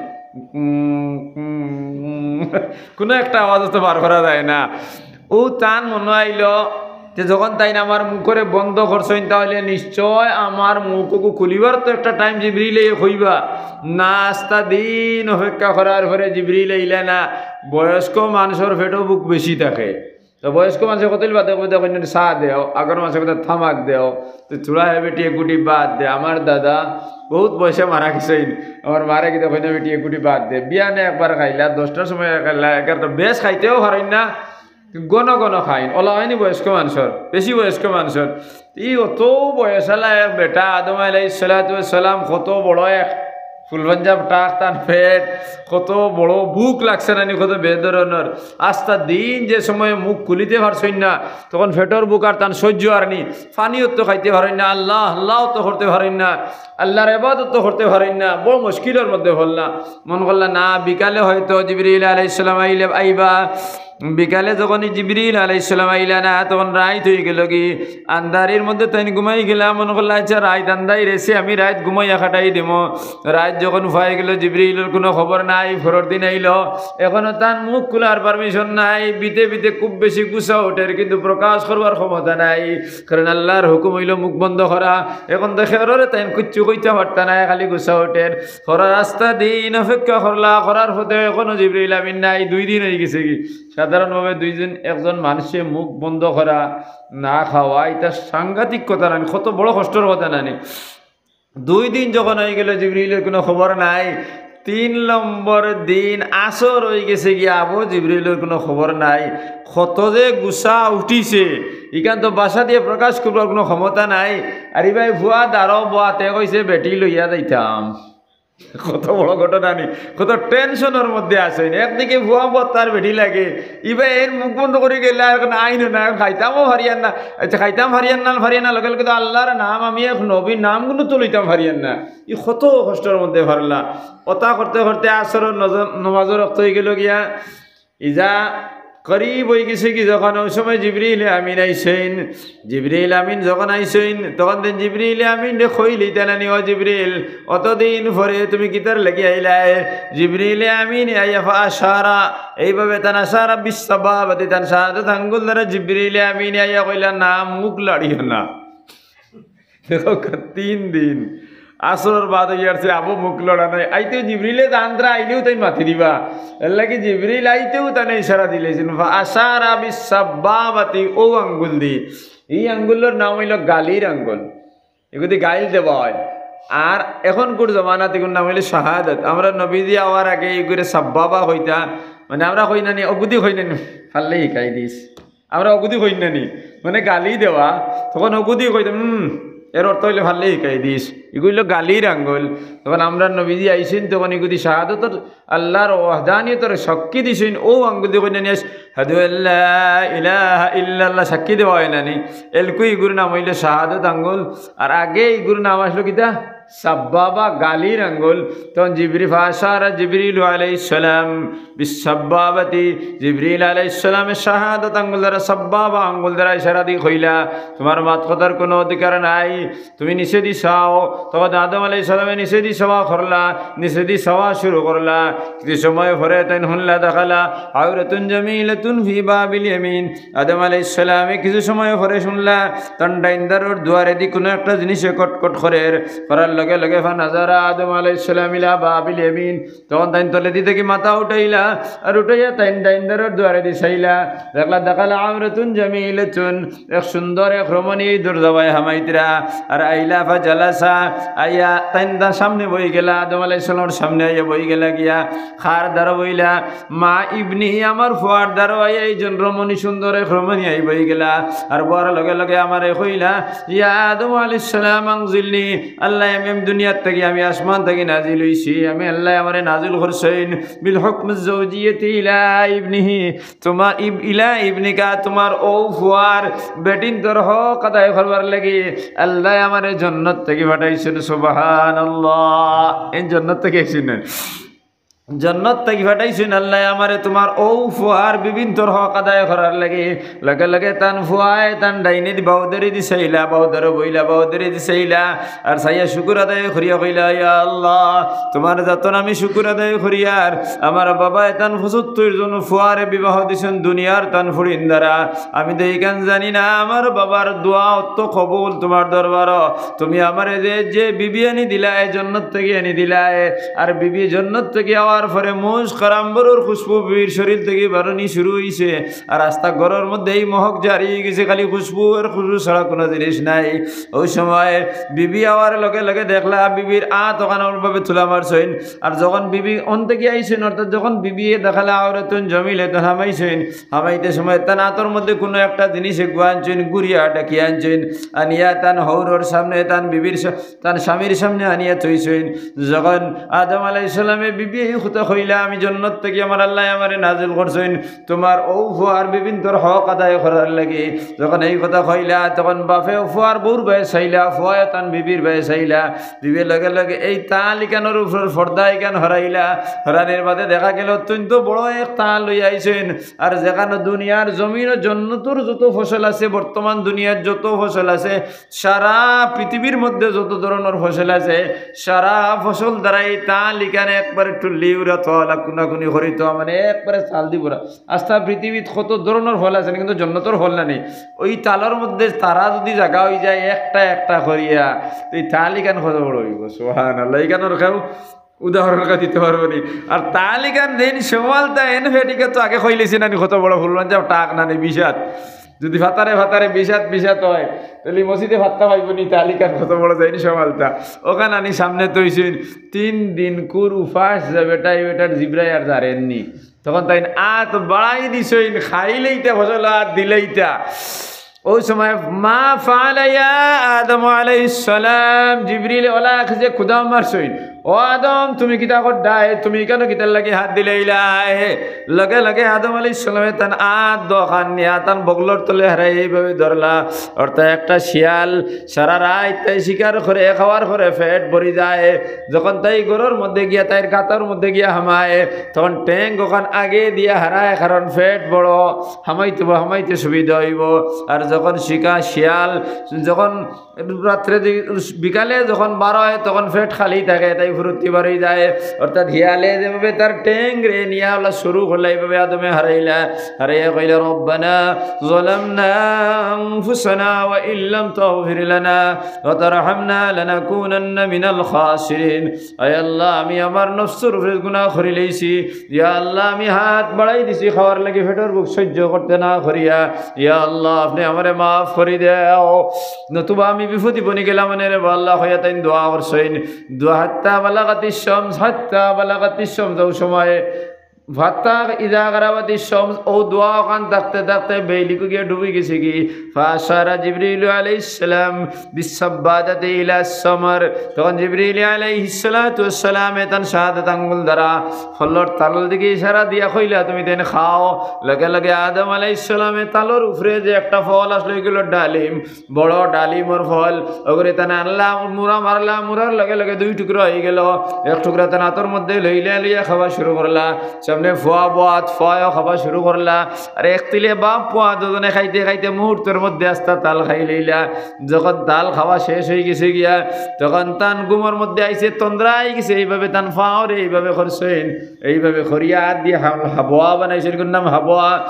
উম, উম, উম। কুনু একটা আওয়াজ তো বার করা যায় না। ও তান মনো আইলো যে যখন তাইন আমার মুখরে বন্ধ করছইন, তাইলে নিশ্চয় আমার মুখ অগু খুলিবার তো একটা টাইম জিবরিলে কইবা। না, আস্তা দিন অপেক্ষা করার পরে জিবরিল আইলা না। বয়স্ক মানষর পেটো ভুক বেশি থাকে। তো বয়স্ক মানষে কতইল বাদে কইবা, "দেখো, ইনো চা দেও", আগর মানষে কইবা, "তামাক দেও।" তো থুড়া হে বেটি এক গুটি বাদ দে। আমার দাদা বউত বয়সে মারা গেছইন, আমার মারে কিতা কইন, "বেটি এক গুটি বাদ দে।" বিয়ানে একবার খাইলা, দশটার সময় খাইলা, এগারোটা, বেশ খাইতেও পারইন না, ঘন ঘন খাইন, অলা অয়নি বয়স্ক মানষর, বেশি বয়স্ক মানষর। ই অত বয়সআলা এক বেটা, আদম আলাইহিস সালাতু ওয়াস সালাম, কত বড় এক ফুল পাঞ্জাব টাক, তান পেট, কত বড় ভুক লাগছে নানি, কত বেধরনর। আস্তা দিন যে সময় মুখ খুলিতে পারছইন না, তখন পেটর ভুক আর তান সহ্য অর নি, পানিও তো খাইতে পারইন না, আল্লাহ আল্লাহ তো করতে পারইন না, আল্লার ইবাদত তো করতে পারইন না, বড় মুশকিলর মধ্যে পড়লা। মনো করলা না, বিকালে হয়তো জিবরিল আলাইহিস সালাম আইলে, আইবা, বিকালে যখন জিবরিল আলাইহিস সালাম আইলা না, তখন রাইত অই গেলো গি, আন্ধারির মধ্যে তাইন ঘুমাই গেলা। মনো করলা, "আচ্ছা, রাইত আন্ধাইর আছে, আমি রাইত ঘুমাইয়া কাটাই দিমু।" রাইত যখন ফুয়াই গেলো, জিবরিলর কুনু খবর নাই। পরর দিন আইলো, অখনো তান মুখ খুলার permission নাই। ভিতরে ভিতরে খুব বেশি গুসা উঠের, কিন্তু প্রকাশ করবার ক্ষমতা নাই, কারণ আল্লার হুকুম অইলো মুখ বন্ধ করা। অখন দেখে অরে তাইন কিচ্ছু কইতা পারতা নায়, খালি গুসা উঠের। পরর আস্তা দিন অপেক্ষা করলা, করার পরে অখনো জিবরিল আমিন নাই, দুই দিন অই গেছে গি। সাধারণভাবে দুইজন, একজন মানষে মুখ বন্ধ করা, না খাওয়া, ইটা সাংঘাতিক কথা নানি, কত বড় কষ্টর কথা নানি। দুই দিন যখন অই গেলো, জিবরিলর কুনু খবর নাই। তিন নম্বর দিন আসর অই গেছে গি, আবো জিবরিলর কুনু খবর নাই। কত যে গুসা উঠিছে, ইখান তো ভাষা দিয়া প্রকাশ করবার কুনু ক্ষমতা নাই। আর ইবায় ফুয়া দারো বওয়াতে কইছে, "বেটি লইয়া যাইতাম।" কত বড় ঘটনা নি, কত tension-র মধ্যে আছইন। একদিকে ফুয়া বত্তার বেটি লাগে, ইবা এর মুখ বন্ধ করি গেলা, অখন আইন না, খাইতামও পারিয়ার না। আচ্ছা, খাইতাম পারিয়ার না, পারিয়ার না, লগে লগে তো আল্লার নাম, আমি এক নবীর নাম কুনু তো লইতাম পারিয়ার না। ই কত কষ্টর মধ্যে পারলা। অতা করতে করতে আসরর নজ-, নমাজর ওয়াক্ত অই গেলো গিয়া। ইজা করিব অই গেছে গি যখন, অউ সময় জিবরিল আমিন আইছইন। জিবরিল আমিন যখন আইছইন, তখন তাইন জিবরিল আমিনরে কইলিতা নানি, "ও জিবরিল, অতদিন পরে তুমি কিতার লাগি আইলায়?" জিবরিল আমিন আইয়া ফাআশারা, এইভাবে তান আশারা বিসসাব্বাবাতি, তান শাহাদত আঙ্গুল দ্বারা জিবরিল আমিন আইয়া কইলা, "না, মুখ লাড়িও না।" দেখো, তিন দিন আসরর বাদ অইয়ার, আবো মুখ লড়া নাই। আইতেউ জিবরিলে জানতরা, আইলেউ তাইন মাতি দিবা। এরলাগি জিবরিল আইতেউ তানে ইশারা দিলাইছইন, ফাআশারা বিসসাব্বাবাতি, অউ আঙ্গুল দি। ই আঙ্গুলর নাম অইলো গালির আঙ্গুল, ইগুদি গাইল দেওয়া অয়। আর অখনকুর জমানাত ইগুর নাম অইলো শাহাদত। আমরার নবীজি আওয়ার আগে ইগুরে সাব্বাবা কইতা, মানে আমরা কই না নি, অগুদি কই না নি, "পারলে হিকাই দিস।" আমরা অগুদি কই না নি, মানে গালি দেওয়া, তখন অগুদি কইতাম, "হুম, এর অর্থ অইলে পারলে হিকাই দিস।" ইগু অইলো গালির আঙ্গুল। তখন আমরার নবীজি আইছইন, তখন ইগুদি শাহাদতর, আল্লাহর ওয়াহদানিয়তর সাক্ষী দিছইন, অউ আঙ্গুল দি কই না নি, "আশহাদু আল্লা ইলাহা ইল্লাল্লাহ", সাক্ষী দেওয়া অয় না নি? এলকু ইগুর নাম অইলো শাহাদত আঙ্গুল। আর আগে ইগুর নাম আসলো কিতা? সাব্বাবা, গালির আঙ্গুল। তখন জিবরি, ফাশারা জিবরিল আলাইহিস সালাম বিসাব্বাবাতি, জিবরিল আলাইহিস সালামে শাহাদত আঙ্গুল দ্বারা, সাব্বাবা আঙ্গুল দ্বারা ইশারা দি কইলা, "তুমার মাত কথার কুনু অধিকার নাই, তুমি নিচেদি চাও।" তখন আদম আলাইহিস সালামে নিচেদি চাওয়া করলা, নিচেদি চাওয়া শুরু করলা। কিছু সময় পরে তাইন হুনলা, দাখালা আওরাতুন জামিলাতুন ফি বাবিল ইয়ামিন। আদম আলাইহিস সালামে কিছু সময় পরে হুনলা, তান ডাইন দারর দুয়ারেদি কুনু একটা জিনিসে কটকট করের, করার লগে লগে ফানাজারা আদম আলাইহিস সালাম ইলা বাবিল ইয়ামিন, তখন তাইন তলেদি থাকি মাথা উঠাইলা, আর উঠাইয়া তাইন ডাইন দারর দুয়ারেদি চাইলা, দেখলা, দাখালা আওরাতুন জামিলাতুন, এক সুন্দর এক রমণী দরজাবায় হামাইতরা, আর আইলা ফাজালাসা, আইয়া তাইন তার সামনে বই গেলা, আদম আলাইহিস সালামর সামনে আইয়া বই গেলা গিয়া, কার দারো বইলা, মা ইবনি, আমার ফুয়ার দারো আইয়া এইজন রমণী, সুন্দর এক রমণী আই বই গেলা, আর বওয়ার লগে লগে আমারে কইলা, ইয়া আদম আলাইহিস সালাম আনজিলনি, আল্লাহ, আমি, আমি দুনিয়ার থাকি, আমি আসমান থাকি নাজিল অইছি, আমি আল্লাহ আমারে নাজিল করছইন, বিল হুকমিজ জাওজিয়াতি ইলা ইবনিহি, তুমার ইব-, ইলা ইবনিকা, তুমার অউ ফুয়ার বেটিন্তর হক আদায় করবার লাগি আল্লাহ আমারে জন্নত থাকি পাঠাইছইন। সুবহানাল্লাহ। এইন জন্নত থাকি আইছইন না? জন্নত থাকি পাঠাইছইন আল্লাহ আমারে তুমার অউ ফুয়ার বিবিন্তর হক আদায় করার লাগি। লগে লগে তান ফুয়ায় তান ডাইনেদি বাউদারেদি চাইলা, বাউদারো বইলা, বাউদারেদি চাইলা, আর চাইয়া শুকুর আদায় করিয়া কইলা, ইয়া আল্লাহ, তুমার জাতন আমি শুকুর আদায় করিয়ার, আমার বাবায় তান পঁচাত্তর জন ফুয়ারে বিবাহ দিছইন দুনিয়ার তান ফুড়িন দ্বারা। আমি তো ইখান জানি না, আমার বাবার দোয়া অত কবুল তুমার দরবারো। তুমি আমারে যে, যে বিবি আনি দিলায়, জন্নত থাকি আনি দিলায়, আর বিবি জন্নত থাকি আওয়ার পরে মুস্ক আর আম্বরর খুশবু বিবির শরীর থাকি বারনি শুরু অইছে, আর আস্তা ঘরর মধ্যে ই মহক জারি অইগেছে, খালি খুশবু আর খুশবু ছাড়া কুনু জিনিস নাই। অউ সময় বিবি আওয়ার লগে লগে দেখলা বিবির আত অখান অভাবে তুলা মারছইন, আর যখন বিবি অন থাকি আইছইন, অর্থাৎ যখন বিবিয়ে দাখালা আওরাতুন জামিলাতুন হামাইছইন, হামাইতে সময় তান আতর মধ্যে কুনু একটা জিনিস এগুয়া আনছইন, গুরিয়া ডাকিয়া আনছইন, আনিয়া তান হউরর সামনে, তান বিবির সা-, তান স্বামীর সামনে আনিয়া থইছইন। যখন আদম আলাইহিস সালামে বিবিয়ে ই কথা কইলা, আমি জন্নত থাকি আমার আল্লায় আমারে নাজিল করছইন তুমার অউ ফুয়ার বিবিন্তর হক আদায় করার লাগি। যখন এই কথা কইলা, তখন বাপে ফুয়ার বউর বায় চাইলা, ফুয়ায় তান বিবির বায় চাইলা। বিবিয়ে লগে লগে এই তাল ইখানর উপরর পর্দা ইখান হরাইলা। হরানির বাদে দেখা গেল অত্যন্ত বড় এক তাল লইয়া আইছইন। আর যেখানো দুনিয়ার জমিনো জন্নতর যত ফসল আছে, বর্তমান দুনিয়ার যত ফসল আছে, সারা পৃথিবীর মধ্যে যত ধরনর ফসল আছে, সারা ফসল দ্বারা এই তাল ইখানে একবারে টুল্লি উড়া তোলা, কুনাকুনি করি তো, মানে, একবারে চাল দি ভরা। আস্তা পৃথিবীত কত ধরনর ফল আছে, কিন্তু জন্নতর ফল না নি। অউ তালর মধ্যে তারা যুদি জাগা অইযায় একটা একটা করিয়া, তো ই তাল ইখান কত বড় অইবো? সুবহানাল্লাহ। ইখানর কেউ উদাহরণ কা দিতে পারবো নি। আর তাল ইখান যেইন সমালতা, এন ফেটিকে তো আগে কইলিছি না নি কত বড় ফুলবান, যাও টাক না নি, বিশাত। যুদি ফাতারে ফাতারে বিশাত বিশাত অয়, তাইলে মসজিদে ফাত্তা পাইবো নি, তাল ইখান কত বড় যেইন সমালতা। অখান আনি সামনে থইছইন, তিন দিন কুর উপাস যে বেটায়, বেটার জিব্রায় আর জারের নি। তখন তাইন আত বাড়াই দিছইন, খাইলাইতা ফসল আর দিলাইতা। অউ সময়, মা ফাআলা ইয়া আদম আলাইহিস সালাম, জিবরিল অলা যে কুদা মারছইন, "ও আদম, তুমি কিতা কররায়? তুমি ইখানো কিতার লাগি হাত দিলাইলায়?" লগে লগে আদম আলাইহিস সালামে তান আত দুখান নিয়া তান বগলর তলে হারাই এইভাবে ধরলা। অর্থাৎ একটা শিয়াল সারা রাইত তাই শিকার করে, খাওয়ার পরে পেট ভরি যায়, যখন তাই ঘরর মধ্যে গিয়া, তাইর গাতর মধ্যে গিয়া হামায়, তখন ঠেং অখান আগে দিয়া হারায়, কারণ পেট বড়, হামাইতে, হামাইতে সুবিধা অইবো। আর যখন শিকা-, শিয়াল যখন রাত্রে দি-, বিকালে যখন বার অয়, তখন পেট খালি থাকে, তাই ফুরুত্তি বারই যায়। অর্থাৎ শিয়ালে যেভাবে তার ঠেংরে নিয়া অলা শুরু করলা, এইভাবে আদমে হারাইলা, হারাইয়া কইলা, "রব্বানা যালামনা আনফুসানা ওয়া ইল্লাম তাগফির লানা ওয়া তারহামনা লানাকুনান্না মিনাল খাসিরিন।" আয় আল্লাহ, আমি আমার নফসর উপরে গুনাহ করিলাইছি। ইয়া আল্লাহ, আমি হাত বাড়াই দিছি খাওয়ার লাগি, পেটর ভুক সইজ্য করতে না করিয়া। ইয়া আল্লাহ, আপনে আমারে মাফ করি দেও, নতুবা আমি বিপদি বনি গেলাম নে রে বা আল্লাহ, কইয়া তাইন দোয়া করছইন। দোয়া, হাত্তা বালাগাতিশ শামস, হাত্তা বালাগাতিশ শামস, অউ সময় ফাত্তাক ইজা গারাবাতি শামস, ও দোয়া অখান থাকতে থাকতে বেইলিকু গিয়া ডুবি গেছে গি। ফাশারা জিবরিল আলাইহিস সালাম বিসাব্বাদাতি ইলা সামার। তখন জিবরিল আলাইহিস সালাতু ওয়াস সালামে তান শাহাদাত আঙ্গুল দ্বারা ফলর তালর দিকে ইশারা দিয়া কইলা, "তুমি তাইন খাও।" লগে লগে আদম আলাইহিস সালামে তালর উপরে যে একটা ফল আসলো, এগুলো ডালিম, বড় ডালিমর ফল, ওগুরে তানে আনলা, মুড়া মারলা, মুড়ার লগে লগে দুই টুকরা অইগেল। এক টুকরা তান আতর মধ্যে লইলা, লইয়া খাওয়া শুরু করলা। সামনে ফুয়া বওয়াত, ফুয়ায়ও খাওয়া শুরু করলা। আর এক তিলে বাপ ফুয়া দুজনে খাইতে খাইতে মুহূর্তর মধ্যে আস্তা তাল খাই লইলা। যখন তাল খাওয়া শেষ অইগেছে গিয়া, তখন তান ঘুমর মধ্যে আইছে, তন্দ্রা আইগেছে, এইভাবে তান ফাওরে এইভাবে করছইন, এইভাবে করিয়া আত দিয়া হাব-, হাবওয়া বানাইছইন, এগুর নাম হাবওয়া।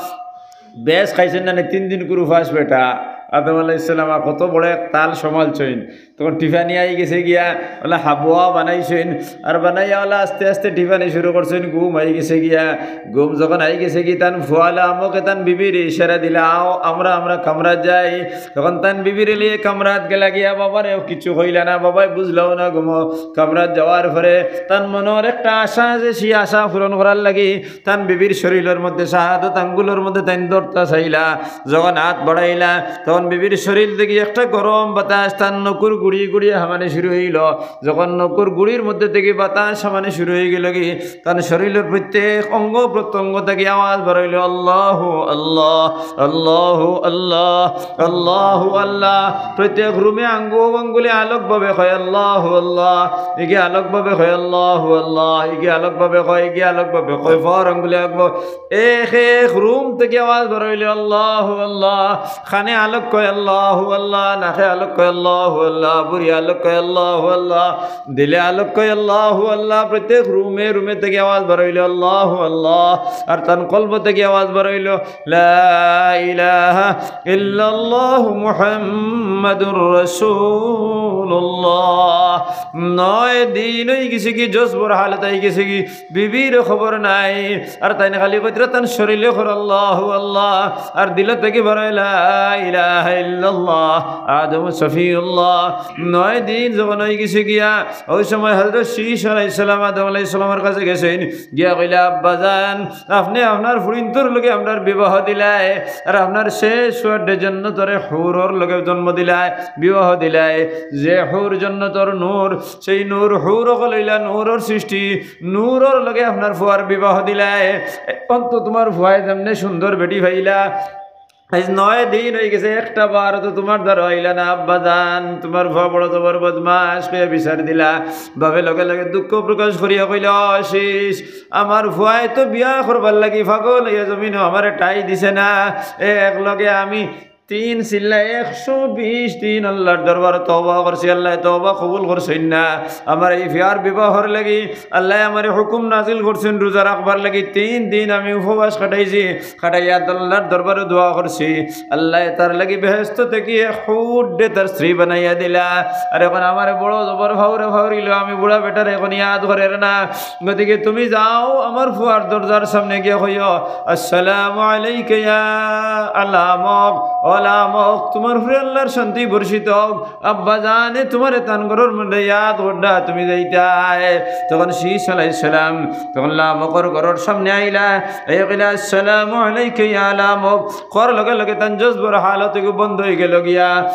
বেশ খাইছইন না নি, তিন দিন কুরু ফাস বেটা। আদম আলাইহিস সালাম আর কত বড় এক তাল সামালছইন। তখন টিফানি আইগেছে গিয়া, অলা হাবওয়া বানাইছইন। আর বানাইয়া অলা আস্তে আস্তে টিফানি শুরু করছইন, ঘুম আইগেছে গিয়া। ঘুম যখন আইগেছে গি, তান ফুয়া লামকে তান বিবিরে ইশারা দিলা, "আও, আমরা, আমরা কামরাত যাই।" তখন তান বিবিরে লইয়া কামরাত গেলা গিয়া, বাবারেও কিচ্ছু কইলা না, বাবায় বুঝলাও না ঘুমো। কামরাত যাওয়ার পরে তান মনর একটা আশা আছে, সেই আশা পূরণ করার লাগি তান বিবির শরীলর মধ্যে শাহাদত আঙ্গুলর মধ্যে তাইন ধরতা চাইলা, যখন আত বাড়াইলা, তখন বিবির শরীল থাকি একটা গরম বাতাস তান নকুর গুড়ি গুড়ি হামানি শুরু অইলো। যখন নকুর গুড়ির মধ্যে থাকি বাতাস হামানি শুরু অইগেলো গি, তান শরীলর প্রত্যেক অঙ্গ প্রত্যঙ্গ থাকি আওয়াজ বারইলো, "আল্লাহু আল্লাহ, আল্লাহু আল্লাহ, আল্লাহু আল্লাহ।" প্রত্যেক রুমে আঙ্গু আঙ্গুলে আলোক ভাবে কয়, "আল্লাহু আল্লাহ।" ইগে আলোক ভাবে কয়, "আল্লাহু আল্লাহ।" ইগে আলোক ভাবে কয়, ইগে আলোক ভাবে কয়, ফর আঙ্গুলে আঙ্গু এক এক রুম থাকি আওয়াজ বারইলো, "আল্লাহু আল্লাহ।" কানে আলোক কয়, "আল্লাহু আল্লাহ।" নাকে আলোক কয়, "আল্লাহু আল্লাহ।" বুড়ি আলোক কয়, "আল্লাহু আল্লাহ।" দিলে আলোক কয়, "আল্লাহু আল্লাহ।" প্রত্যেক রুমে রুমে থাকি আওয়াজ বারইলো, "আল্লাহু আল্লাহ।" আর তান কলব থাকি আওয়াজ বারইলো, "লা ইলাহা ইল্লাল্লাহু মুহাম্মাদুর রাসূলুল্লাহ।" নয় দিন অইগেছে গি, জজবর হালত আইগেছে গি, বিবির খবর নাই। আর তাইন খালি কইতরা তান শরীলে কর, "আল্লাহু আল্লাহ।" আর দিল থাকি বারয়, "লা ইলাহা ইল্লাল্লাহ, আদম শফিউল্লাহ।" নয় দিন যখন অইগেছে গিয়া, ওই সময় হযরত শীশ আলাইহিস সালাম আদম আলাইহিস সালামর কাছে গেছইন, গিয়া কইলা, "আব্বাজান, আপনে আপনার ফুড়িন্তর লগে আমরার বিবাহ দিলায়, আর আপনার শেষ ওয়ার্ডে জন্নতরে হুরর লগে জন্ম দিলায়, বিবাহ দিলায়, যে হুর জন্নতর নূর, সেই নূর হুর অকল অইলা নূরর সৃষ্টি, নূরর লগে আপনার ফুয়ার বিবাহ দিলায়। এখন তো তুমার ফুয়ায় যেমনে সুন্দর বেটি পাইলা।" আইজ নয় দিন অইগেছে, একটা বার তো তুমার দ্বারা আইলা না, আব্বাজান, তুমার ফুয়া বড় জবর বদমাশ, কইয়া বিচার দিলা। বাপে লগে লগে দুঃখ প্রকাশ করিয়া কইলা, "ও শীশ, আমার ফুয়ায় তো বিয়া করবার লাগি পাগল অইয়া জমিনো আমারে ঠাই দিছে না। এ এক লগে আমি তিন চিল্লা একশো বিশ দিন আল্লাহর দরবারে তওবা করছি, আল্লায় তওবা কবুল করছইন না। আমার এই ফুয়ার বিবাহর লাগি আল্লায় আমারে হুকুম নাজিল করছইন রোজা রাখবার লাগি। তিন দিন আমি উপবাস কাটাইছি, কাটাইয়া আল্লাহর দরবারে দোয়া করছি, আল্লায় তার লাগি বেহেস্ত থাকি এক হুররে তার স্ত্রী বানাইয়া দিলা। আর এখন আমারে বড় জবর ফাউরে ফাউরিলো, আমি বুড়া বেটারে এখন ইয়াদ করের না। গতিকে তুমি যাও, আমার ফুয়ার দরজার সামনে গিয়া কইও, 'আসসালামু আলাইকা ইয়া লামক, ও লামক, তুমার উপরে আল্লাহর শান্তি বর্ষিত হোক। আব্বাজানে তুমারে তান ঘরর মধ্যে ইয়াদ কররা, তুমি যাইতায়।'" তখন শীশ আলাইহিস সালাম তখন লামকর ঘরর সামনে আইলা, আইয়া কইলা, "আসসালামু আলাইকা ইয়া লামক।" কওয়ার লগে লগে তান জজবর হালত অগু বন্ধ অইগেলো গিয়া।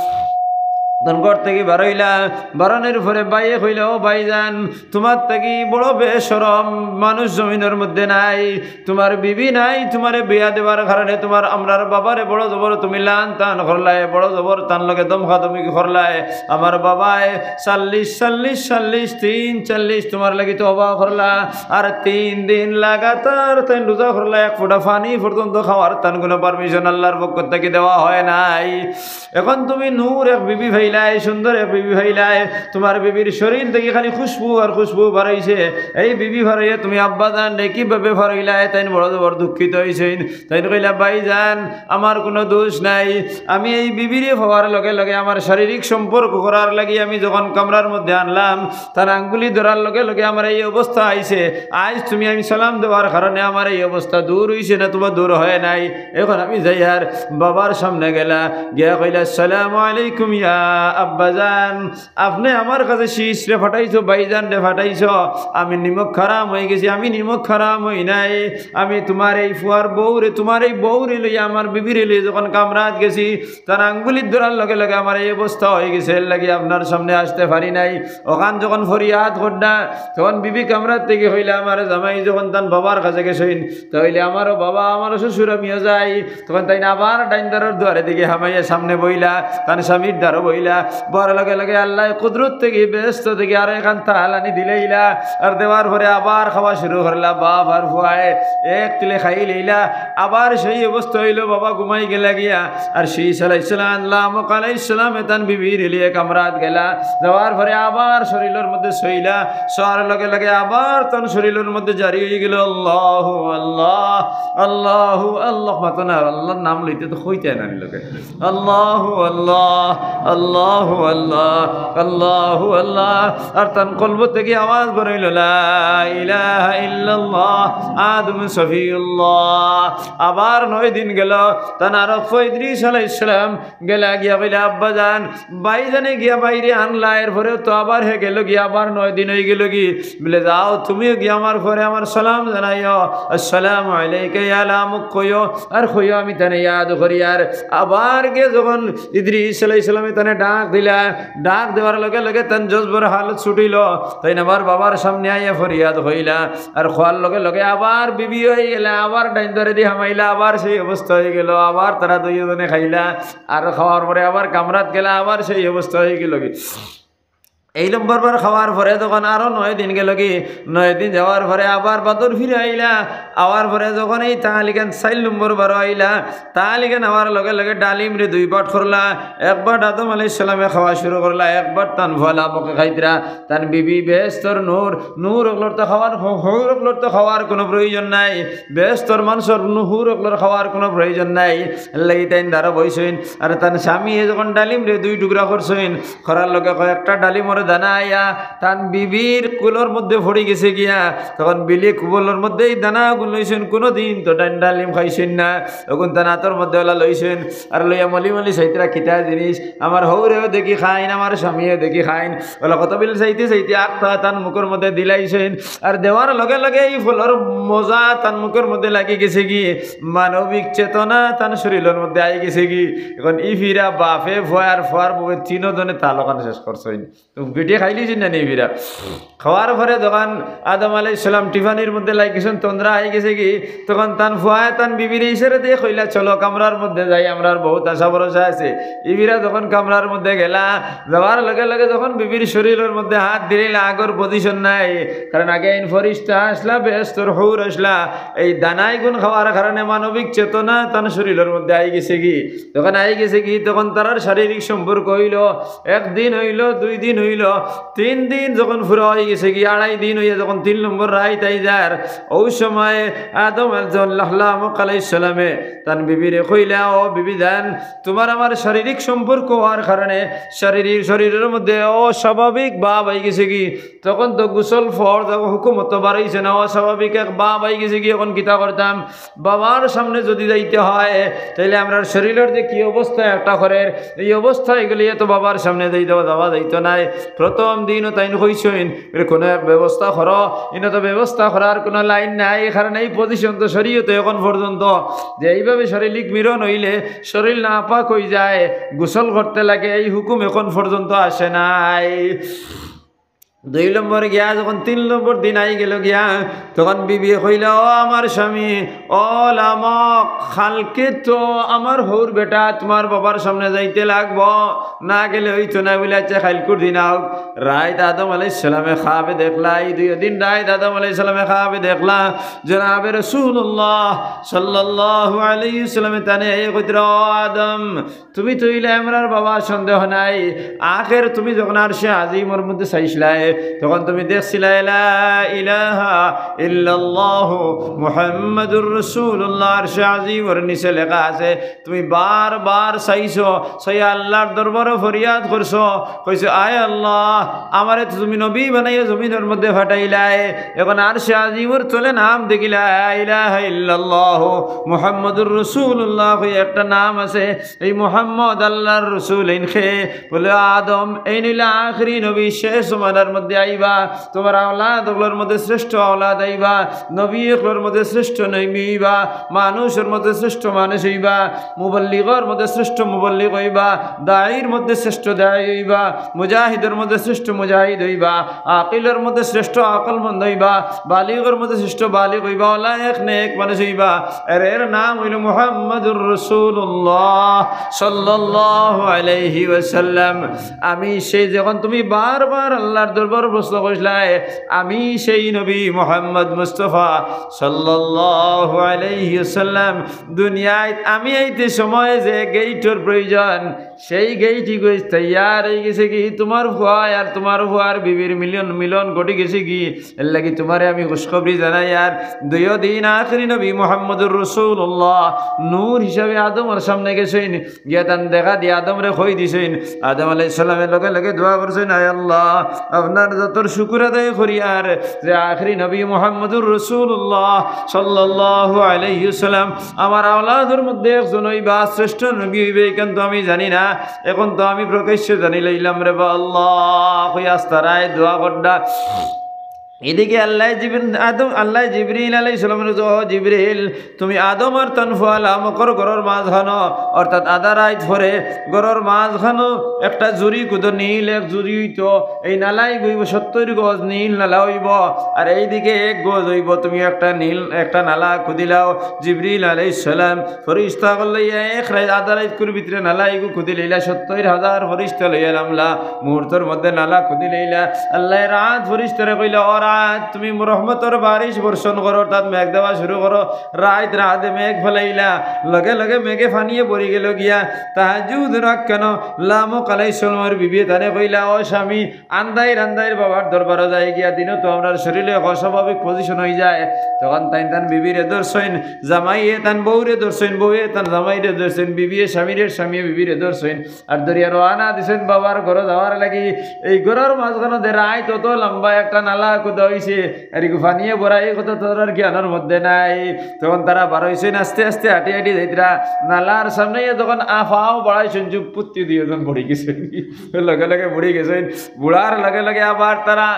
তখন ঘর থাকি বারইলা, বারনির পরে ভাইয়ে কইলা, "ও ভাইজান, তুমার থাকি বড় বেশরম মানুষ জমিনর মধ্যে নাই, তুমার বিবি নাই, তুমারে বিয়া দেবার কারণে তুমার আমরার বাবারে বড় জবর তুমি লান তান করলায়, বড় জবর তান লগে দমখাদমি করলায়। আমার বাবায় চল্লিশ, চল্লিশ, চল্লিশ, তিন চল্লিশ তুমার লাগি তওবা করলা, আর তিন দিন লাগাতার তাইন রোজা করলা, এক ফুটা পানি পর্যন্ত খাওয়ার তান কুনু permission আল্লাহর পক্ষ থাকি দেওয়া হয় নাই। এখন তুমি নূর এক বিবি পাইলায়, সুন্দর এক বিবি পাইলায়, তুমার বিবির শরীল থাকি খালি খুশবু আর খুশবু বারইছে। এই বিবি ফারইয়া তুমি আব্বাজানরে কিভাবে ফারইলায়?" তাইন বড় জবর দুঃখিত অইছইন। তাইন কইলা, "ভাইজান, আমার কুনু দোষ নাই, আমি এই বিবিরে পাওয়ার লগে লগে আমার শারীরিক সম্পর্ক করার লাগি আমি যখন কামরার মধ্যে আনলাম, তার আঙ্গুলি ধরার লগে লগে আমার এই অবস্থা আইছে। আইজ তুমি আমি সালাম দেওয়ার কারণে আমার এই অবস্থা দূর অইছে না, তুমার দূর হয় নাই। এখন আমি যাইয়ার।" বাবার সামনে গেলা, গিয়া কইলা, "আসসালামু আলাইকুম ইয়া আব্বাজান, আপনে আমার কাছে শিশরে ফাটাইছো, ভাইজানরে ফাটাইছো, আমি নিমক হারাম অইগেছি, আমি নিমক হারাম অই নাই। আমি তুমার এই ফুয়ার বউরে, তুমার এই বউরে লইয়া, আমার বিবিরে লইয়া যখন কামরাত গেছি, তান আঙ্গুলির ধরার লগে লগে আমার এই অবস্থা অইগেছে, এরলাগি আপনার সামনে আসতে পারি নাই। অখান যখন ফরিয়াদ কররা, তখন বিবি কামরাত থাকি কইলা, "আমার জামাই যখন তান বাবার কাছে গেছইন, তাইলে আমারও বাবা, আমারও শ্বশুর, আমিও যাই।" তখন তাইন আবার ডাইন দ্বারর দুয়ারেদি গিয়া হামাইয়া সামনে বইলা, তান স্বামীর দ্বারো বইলা। বওয়ার লগে লগে আল্লায় কুদরত থাকি, বেহেস্ত থাকি আরো একখান তাল আনি দিলাইলা। আর দেওয়ার পরে আবার খাওয়া শুরু করলা। বাপ আর ফুয়ায় এক তুলে খাইলাইলা। আবার সেই অবস্থা অইলো, বাবা ঘুমাই গেলা গিয়া। আর শীশ আলাইহিস সালাম, লামক আলাইহিস সালামে তান বিবিরে লইয়া কামরাত গেলা। যাওয়ার পরে আবার শরীলর মধ্যে ছইলা। ছওয়ার লগে লগে আবার তান শরীলর মধ্যে জারি অইগেলো, "আল্লাহু আল্লাহ, আল্লাহু আল্লাহ।" মাতো না, আল্লাহর নাম লইতে তো কইতে না নি লোকে। "আল্লাহু আল্লাহ, আল্লাহু আল্লাহ, আল্লাহু আল্লাহ।" আর তান কলব থাকি আওয়াজ বার অইলো, "লা ইলাহা ইল্লাল্লাহ, আদম সফিউল্লাহ।" আবার নয় দিন গেলো, তান আরক ফুয়া ইদ্রিস আলাইহিস সালাম গেলা গিয়া কইলা, "আব্বাজান, ভাইজানে গিয়া বাইরে আনলা, এরপরেও তো আবার হে গেলো গিয়া, আবার নয় দিন অইগেলো গি।" বলে, "যাও, তুমিও গিয়া আমার ফুয়ারে আমার সালাম জানাইও, আসসালামু আলাইকা ইয়া লামক কইও, আর কইও আমি তানে ইয়াদ করি।" আর আবার গিয়া যখন ইদ্রিস আলাইহিস সালামে তানে ডাক দিলা, ডাক দেওয়ার লগে লগে তান জজবর হালত ছুটিলো, তাইন আবার বাবার সামনে আইয়া ফরিয়াদ কইলা। আর কওয়ার লগে লগে আবার বিবি অইগেলা, আবার ডাইন দ্বারেদি হামাইলা, আবার সেই অবস্থা অইগেলো, আবার তারা দুইওজনে খাইলা। আর খাওয়ার পরে আবার কামরাত গেলা, আবার সেই অবস্থা অইগেলো গি। এই নম্বর বার খাওয়ার পরে যখন আরো নয় দিন গেলো গি, নয় দিন যাওয়ার পরে আবার বাদর ফিরে আইলা। আওয়ার পরে যখন এই তালিকান চাইর নম্বর বারো আইলা, তালিকান আওয়ার লগে লগে ডালিমরে দুই বাট করলা। এক বাট আদম আলাইহিস সালামে খাওয়া শুরু করলা, এক বাট তান ফুয়া লামকে খাইতরা। তান বিবি বেহেস্তর নূর, নূর অকলর তো খাওয়ার, হু-, হুর অকলর তো খাওয়ার কুনু প্রয়োজন নাই, বেহেস্তর মানষর নু-, হুর অকলর খাওয়ার কুনু প্রয়োজন নাই। এরলাগি তাইন দ্বারো বইছইন। আর তান স্বামীয়ে যখন ডালিমরে দুই টুকরা করছইন, করার লগে কয়েকটা ডালিমর দানা আইয়া তান বিবির কুলর মধ্যে পড়ি গেছে গিয়া, তখন বিলি কুলর মধ্যে এই দানাগুন লইছইন, কুনুদিন তো ডাইন ডালিম খাইছইন না, অগুন তান আতর মধ্যে অলা লইছইন, আর লইয়া মলি মলি চাইতরা কিতা জিনিস, আমার হউরেও দেখি খাইন, আমার স্বামীয়েও দেখি খাইন, অলা কতবিল চাইতে চাইতে আখতা তান মুখর মধ্যে দিলাইছইন, আর দেওয়ার লগে লগে এই ফলর মজা তান মুখর মধ্যে লাগি গেছে গি, মানবিক চেতনা তান শরীলর মধ্যে আই গেছে গি। এখন ই ফিরা বাপে, ফুয়া আর ফুয়ার বউয়ে তিনোজনে তালখান শেষ করছইন। তো বেটি খাইলিছইন না নি ফিরা? খাওয়ার পরে যখন আদম আলাইহিস সালাম টিফানির মধ্যে লাগিছইন, তন্দ্রা আই গেছে গি, তখন তান ফুয়ায় তান বিবিরে ইশারা দিয়া কইলা, "চলো কামরার মধ্যে যাই, আমরার বউত আশা ভরসা আছে।" ই ফিরা যখন কামরার মধ্যে গেলা, যাওয়ার লগে লগে যখন বিবির শরীলর মধ্যে হাত দিলাইলা, আগর position নাই, কারণ আগে এইন ফরিস্তা আছলা, বেহেস্তর হুর আছলা, এই দানাইগুন খাওয়ার কারণে মানবিক চেতনা তান শরীলর মধ্যে আই গেছে গি। যখন আই গেছে গি, তখন তারার শারীরিক সম্পর্ক অইলো, একদিন অইলো, দুই দিন অইলো, তিন দিন যখন পুরা অই গেছে গি, আড়াই দিন অইয়া যখন তিন নম্বর রাইত আই যার, অউ সময় আদম আল-, যখন লামক আলাইহিস সালামে তান বিবিরে কইলা, "ও বিবি জান, তুমার আমার শারীরিক সম্পর্ক অওয়ার কারণে শারীরিক, শরীলর মধ্যে অস্বাভাবিক ভাব আই গেছে গি, তখন তো গোসল ফরজ, হুকুমত তো বারইছে না, অস্বাভাবিক এক ভাব আই গেছে গি, এখন কিতা করতাম?" বাবার সামনে যদি যাইতে হয়, তাইলে আমরার শরীলর যে কি অবস্থা একটা করের, এই অবস্থায় গেলে তো বাবার সামনে যাইতে, যাওয়া যাইতো নায়। প্রথম দিনও তাইন কইছইন, বলে, "কুনু এক ব্যবস্থা করো।" ইনো তো ব্যবস্থা করার কুনু লাইন নাই, কারণ এই position তো শরীয়তে এখন পর্যন্ত যে এইভাবে শারীরিক মিলন অইলে শরীল নাপাক অই যায়, গোসল করতে লাগে, এই হুকুম এখন পর্যন্ত আসে নাই। দুই নম্বর গিয়া যখন তিন নম্বর দিন আই গেলো গিয়া, তখন বিবিয়ে কইলা, "ও আমার স্বামী, ও লামক, কালকে তো আমার হউর বেটা তুমার বাবার সামনে যাইতে লাগবো, না গেলে অইতো না, বলে আইচ্ছা কাইলকুর দিন আউক।" রাইত আদম আলাইহিস সালামে খাবে দেখলা, ই দুইও দিন রাইত আদম আলাইহিস সালামে খাবে দেখলা, জনাবে রাসূলুল্লাহ সাল্লাল্লাহু আলাইহি ওয়াসাল্লামে তানে এই কইতরা, "ও আদম, তুমি তো অইলে আমরার বাবা, সন্দেহ নাই। আখের তুমি যখন আরশে আজিমর মধ্যে চাইছলায়, তখন তুমি দেখছিলায়, লা ইলাহা ইল্লাল্লাহু মুহাম্মাদুর রাসূলুল্লাহ, আরশে আজিমর নিচে লেখা আছে। তুমি বারবার চাইছো, চাইয়া আল্লাহর দরবারো ফরিয়াদ করছো, কইছো, আয় আল্লাহ, আমারে তো তুমি নবী বানাইয়া জমিনর মধ্যে পাঠাইলায়, এখন আরশে আজিমর তলে নাম দেখিলায়, লা ইলাহা ইল্লাল্লাহু মুহাম্মাদুর রাসূলুল্লাহ কইয়া একটা নাম আছে, এই মুহাম্মদ আল্লাহর রাসূল। এইন কে? বলে, আদম। এইন অইলা আখেরি নবী, শেষ জমানার মধ্যে আইবা, তুমার আওলাদ অকলর মধ্যে শ্রেষ্ঠ আওলাদ আইবা, নবী অকলর মধ্যে শ্রেষ্ঠ নবী অইবা, মানুষর মধ্যে শ্রেষ্ঠ মানুষ অইবা, মুবল্লিগর মধ্যে শ্রেষ্ঠ মুবল্লিগ অইবা, দায়ীর মধ্যে শ্রেষ্ঠ দায়ী অইবা, মুজাহিদর মধ্যে শ্রেষ্ঠ মুজাহিদ অইবা, আকিলর মধ্যে শ্রেষ্ঠ আকলমন্দ অইবা, বালিগর মধ্যে শ্রেষ্ঠ বালিগ অইবা, অলা এক নেক মানুষ অইবা। আর এর নাম অইলো মুহাম্মাদুর রাসূলুল্লাহ সাল্লাল্লাহু আলাইহি ওয়াসাল্লাম। আমি সেই, যখন তুমি বারবার আল্লাহর দরবারো প্রশ্ন করছিলায়, আমি সেই নবী মুহাম্মদ মুস্তাফা সাল্লাল্লাহু আলাইহি ওয়াসাল্লাম। দুনিয়াত আমি আইতে সময় যে গেইটর প্রয়োজন, সেই গেইটি গইস তৈয়ার অইগেছে গি, তুমার ফুয়া আর তুমার ফুয়ার বিবির মিলন, মিলন ঘটি গেছে গি, এর লাগি তুমারে আমি খুশখবরি জানাইয়ার। দুইও দিন আখেরি নবী মুহাম্মদুর রাসূলুল্লাহ নূর হিসাবে আদমর সামনে গেছইন, গিয়া তান দেখা দিয়া আদমরে কই দিছইন। আদম আলাইহিস সালামে লগে লগে দোয়া করছইন, আয় আল্লাহ, আপনার জাতর শুকুর আদায় করিয়ার যে আখেরি নবী মুহাম্মদুর রাসূলুল্লাহ সাল্লাল্লাহু আলাইহি ওয়াসাল্লাম আমার আওলাদর মধ্যে একজন অইবা, শ্রেষ্ঠ নবী অইবা, ইখান তো আমি জানি না, এখন তো আমি প্রকাশ্যে জানিলাইলাম রে বা আল্লাহ। কই আস্তা রাইত দোয়া কররা। এদিকে আল্লাহ জিবরিল, আদম, আল্লাহ জিবরিল আলাইহিস সালামরে কইছে, ও জিবরিল, তুমি আদম আর তান ফুয়া লামকর ঘরর মাঝখানো, অর্থাৎ আধা রাইত পরে ঘরর মাঝখানো একটা জুড়ি কুদো, নীল এক জুড়ি অইতো, এই নালাইগু অইবো সত্তইর গজ নীল নালা অইবো, আর এইদিকে এক গজ অইবো, তুমি একটা নীল, একটা নালা কুদিলাও। জিবরিল আলাইহিস সালাম ফরিস্তা অকল লইয়া এক রাইত, আধা রাইতকুর ভিতরে নালাইগু কুদিলাইলা, সত্তইর হাজার ফরিস্তা লইয়া লামলা, মুহূর্তর মধ্যে নালা কুদিলাইলা। আল্লায় রাত ফরিস্তারে কইলা, ও রাত, তুমি রহমতর বারিশ বর্ষণ করো, অর্থাৎ মেঘ দেওয়া শুরু করো। রাইত রাতে মেঘ ফালাইলা, লগে লগে মেঘে পানিয়ে ভরি গেলো গিয়া। তাহাজ্জুদ রাখ কেন? লামক আলাইহিস সালামর বিবিয়ে তানে কইলা, ও স্বামী, আন্দাইর আন্দাইর বাবার দরবারো যাই গিয়া, দিনো তো আমরার শরীরে অস্বাভাবিক position অইযায়। তখন তাইন তান বিবিরে ধরছইন, জামাইয়ে তান বউরে ধরছইন, বউয়ে তান জামাইরে ধরছইন, বিবিয়ে স্বামীরে, স্বামীয়ে বিবিরে ধরছইন। আর ধরিয়া রওয়ানা দিছইন বাবার ঘরো যাওয়ার লাগি। এই ঘরর মাঝখানো দে রাইত অত লম্বা একটা নালা কুদা অইছে, আর ইগু পানিয়ে ভরাই কথা তারার জ্ঞানর মধ্যে নাই। তখন তারা বারইছইন আস্তে আস্তে হাঁটি হাঁটি যাইতরা। নালার সামনে যখন আ পাও বাড়াইছইন, জুপুত্তি দুইজন পড়ি গেছইন। লগে লগে পড়ি গেছইন। পড়ার লগে লগে আবার তারা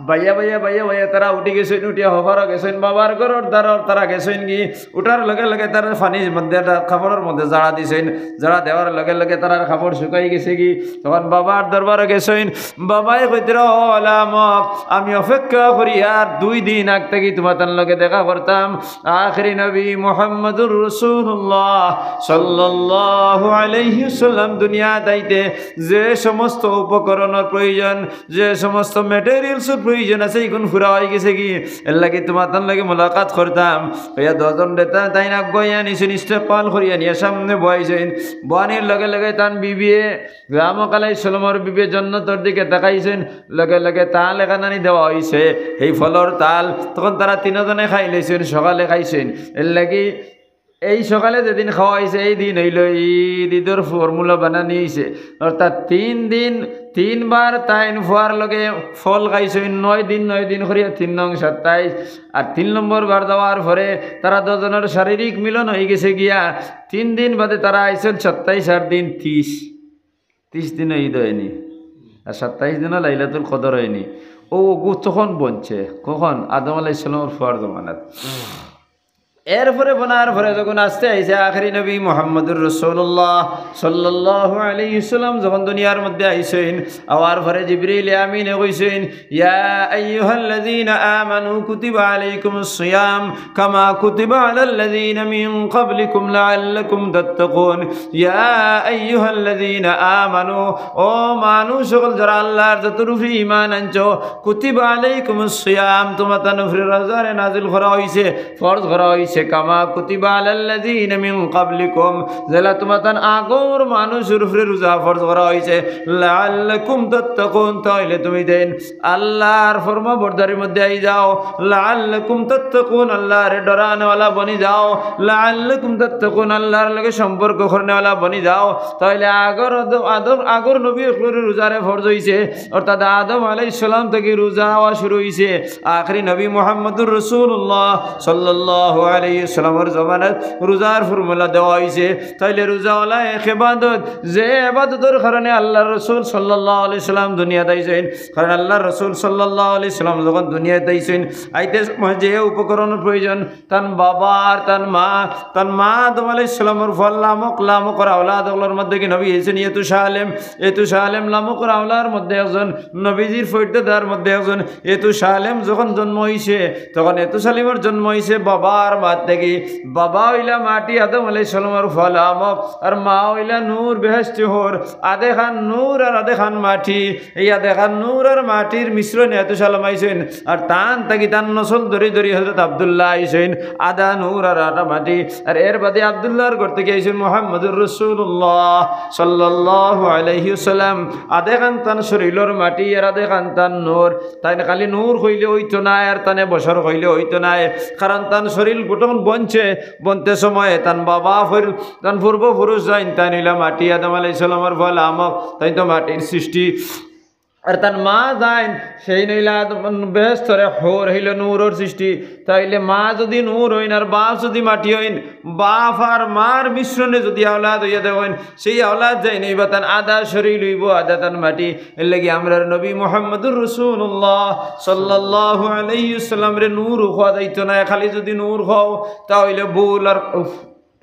বাইয়া বাইয়া বাইয়া বাইয়া তারা উঠি গেছইন, উঠিয়া হবারও গেছইন, বাবার ঘরর দ্বারর তারা গেছইন গি। উঠার লগে লগে তারা পানির মধ্যে, তারা কাপড়র মধ্যে জাড়া দিছইন। জাড়া দেওয়ার লগে লগে তারার কাপড় শুকাই গেছে গি। তখন বাবার দরবারো গেছইন। বাবায় কইতরা, ও লামক, আমি অপেক্ষা করিয়ার দুই দিন আগ থাকি তুমার তান লগে দেখা করতাম। আখেরি নবী মুহাম্মদুর রাসূলুল্লাহ সাল্লাল্লাহু আলাইহি ওয়াসাল্লাম দুনিয়াত আইতে যে সমস্ত উপকরণর প্রয়োজন, যে সমস্ত materialsর প্রয়োজন আছে, ইগুন পুরা অইগেছে গি, এর লাগি তুমার তান লগে মুলাকাত করতাম। অইয়া দুইজন রে তা-, তাইন আগুয়াইয়া নিছইন, ইস্তেকবাল করিয়া নিয়া সামনে বওয়াইছইন। বওয়ানির লগে লগে তান বিবিয়ে, লামক আলাইহিস সালামর বিবিয়ে জন্নতর দিকে তাকাইছইন, লগে লগে তাল এখানানি দেওয়া অইছে, হেই ফলর তাল। তখন তারা তিনজনে খাইলাইছইন, সকালে খাইছইন। এর লাগি এই সকালে যেদিন খাওয়া অইছে, এই দিন অইলো ঈদ, ঈদর formula বানানি অইছে। অর্থাৎ তিন দিন, তিনবার তাইন ফুয়ার লগে ফল খাইছইন, নয় দিন, নয় দিন করিয়া তিন নং সাতাইশ। আর তিন নম্বর বার যাওয়ার পরে তারা দুইজনর শারীরিক মিলন অইগেছে গিয়া। তিন দিন বাদে তারা আইছইন সাতাইশ আর দিন তিশ। তিশ দিনও ঈদ অয়নি, আর সাতাইশ দিনও লাইলাতুল কদর অয়নি। অউ অগু তখন বনছে, কখন? আদম আলাইহিস সালামর ফুয়ার জমানাত। এরপরে বনার পরে যখন আস্তে আইছে আখেরি নবী মুহাম্মদুর রাসূলুল্লাহ সাল্লাল্লাহু আলাইহি ওয়াসাল্লাম যখন দুনিয়ার মধ্যে আইছইন, আওয়ার পরে জিবরিল আমিনে কইছইন, ইয়া আইয়ুহাল্লাযীনা আমানু কুতিবা আলাইকুমুস সিয়াম কামা কুতিবা আলাল্লাযীনা মিন ক্বাবলিকুম লাআল্লাকুম তাত্তাকুন। ইয়া আইয়ুহাল্লাযীনা আমানু, ও মানুষ অকল যারা আল্লাহর জাতর উপরে ঈমান আনছো, কুতিবা আলাইকুমুস সিয়াম, তুমরা তান উপরে রোজারে নাজিল করা অইছে, ফরজ করা অইছে। কামা কুতিবা আলাল্লাযীনা মিন ক্বাবলিকুম, যেলা তুমাতান আগর মানুষর উপরে রোজা ফরজ করা অইছে, লাআল্লাকুম তাত্তাকুন, তাইলে তুমি দেন আল্লাহর ফরমাবরদারির মধ্যে আই যাও, লাআল্লাকুম তাত্তাকুন, আল্লাহরে ডরানেওয়ালা বনি যাও, লাআল্লাকুম তাত্তাকুন, আল্লাহর লগে সম্পর্ক করনেওয়ালা বনি যাও। তাইলে আগর আদম, আদম, আগর নবী অকলর রোজারে ফরজ অইছে, অর্থাৎ আদম আলাইহিস সালাম থাকি রোজা অওয়া শুরু অইছে। আখেরি নবী মুহাম্মদুর রাসূলুল্লাহ সাল্লাল্লাহু আলাইহি ওয়াসাল্লামর জমানাত রোজার ফর্মুলা দেওয়া অইছে। তাইলে রোজা অইলো এক ইবাদত, যে ইবাদতর কারণে আল্লাহর রাসূল সাল্লাল্লাহু আলাইহি ওয়াসাল্লাম দুনিয়াত আইছইন। কারণ আল্লাহর রাসূল সাল্লাল্লাহু আলাইহি ওয়াসাল্লাম যখন দুনিয়াত আইছইন, আইতে সময় যে উপকরণর প্রয়োজন, তান বাবা আর তান মা, তান মা আদম আলাইহিস সালামর ফল লামক, লামকর আওলাদ অকলর মধ্যে কি নবী আইছইন? এতু শাহ আলেম, এতু শাহ আলেম লামকর আওলাদর মধ্যে একজন, নবীজির ফৈর্দাদার মধ্যে একজন। এতু শাহ আলেম যখন জন্ম অইছে, তখন এতু শাহ আলেমর জন্ম অইছে বাবা আর মা থাকি। বাবা অইলা মাটি, আদম আলাইহিস সালামর ফল লামক, আর মা অইলা নূর, বেহেশতি হুর। আধেখান নূর আর আধেখান মাটি। এই আধেখান নূর আর মাটির মিশ্রণে এতু শাহ আলেম আইছইন। আর তান থাকি তান নসল ধরি ধরি হযরত আব্দুল্লাহ আইছইন, আধা নূর আর আধা মাটি। আর এর বাদে আব্দুল্লাহর ঘর থাকি আইছইন মুহাম্মদুর রাসূলুল্লাহ সাল্লাল্লাহু আলাইহি ওয়াসাল্লাম। আধেখান তান শরীলর মাটি আর আধেখান তান নূর। তাইন খালি নূর কইলে অইতো নায়, আর তানে বশর কইলে অইতো নায়, কারণ তান শরীল গঠন বনছে, বনতে সময়ে তান বাবা ফির-, তান পূর্বপুরুষ যেইন, তাইন অইলা মাটি, আদম আলাইহিস সালামর ফল লামক, তাইন তো মাটির সৃষ্টি। আর তান মা যেইন, সেইন অইলা বেহেশতর হুর, অইলো নূরর সৃষ্টি। তাইলে মা যুদি নূর অইন আর বাপ যুদি মাটি অইন, বাপ আর মার মিশ্রণে যুদি আওলাদ অইয়া দেওয়া অইন, সেই আওলাদ যেইন অইবা তান আধা শরীল অইবো, আধা তান মাটি। এর লাগি আমরার নবী মুহাম্মদুর রাসূলুল্লাহ সাল্লাল্লাহু আলাইহি ওয়াসাল্লামরে নূর কওয়া যাইতো নায়, খালি যুদি নূর কও, তা অইলে ভুল, আর উফ,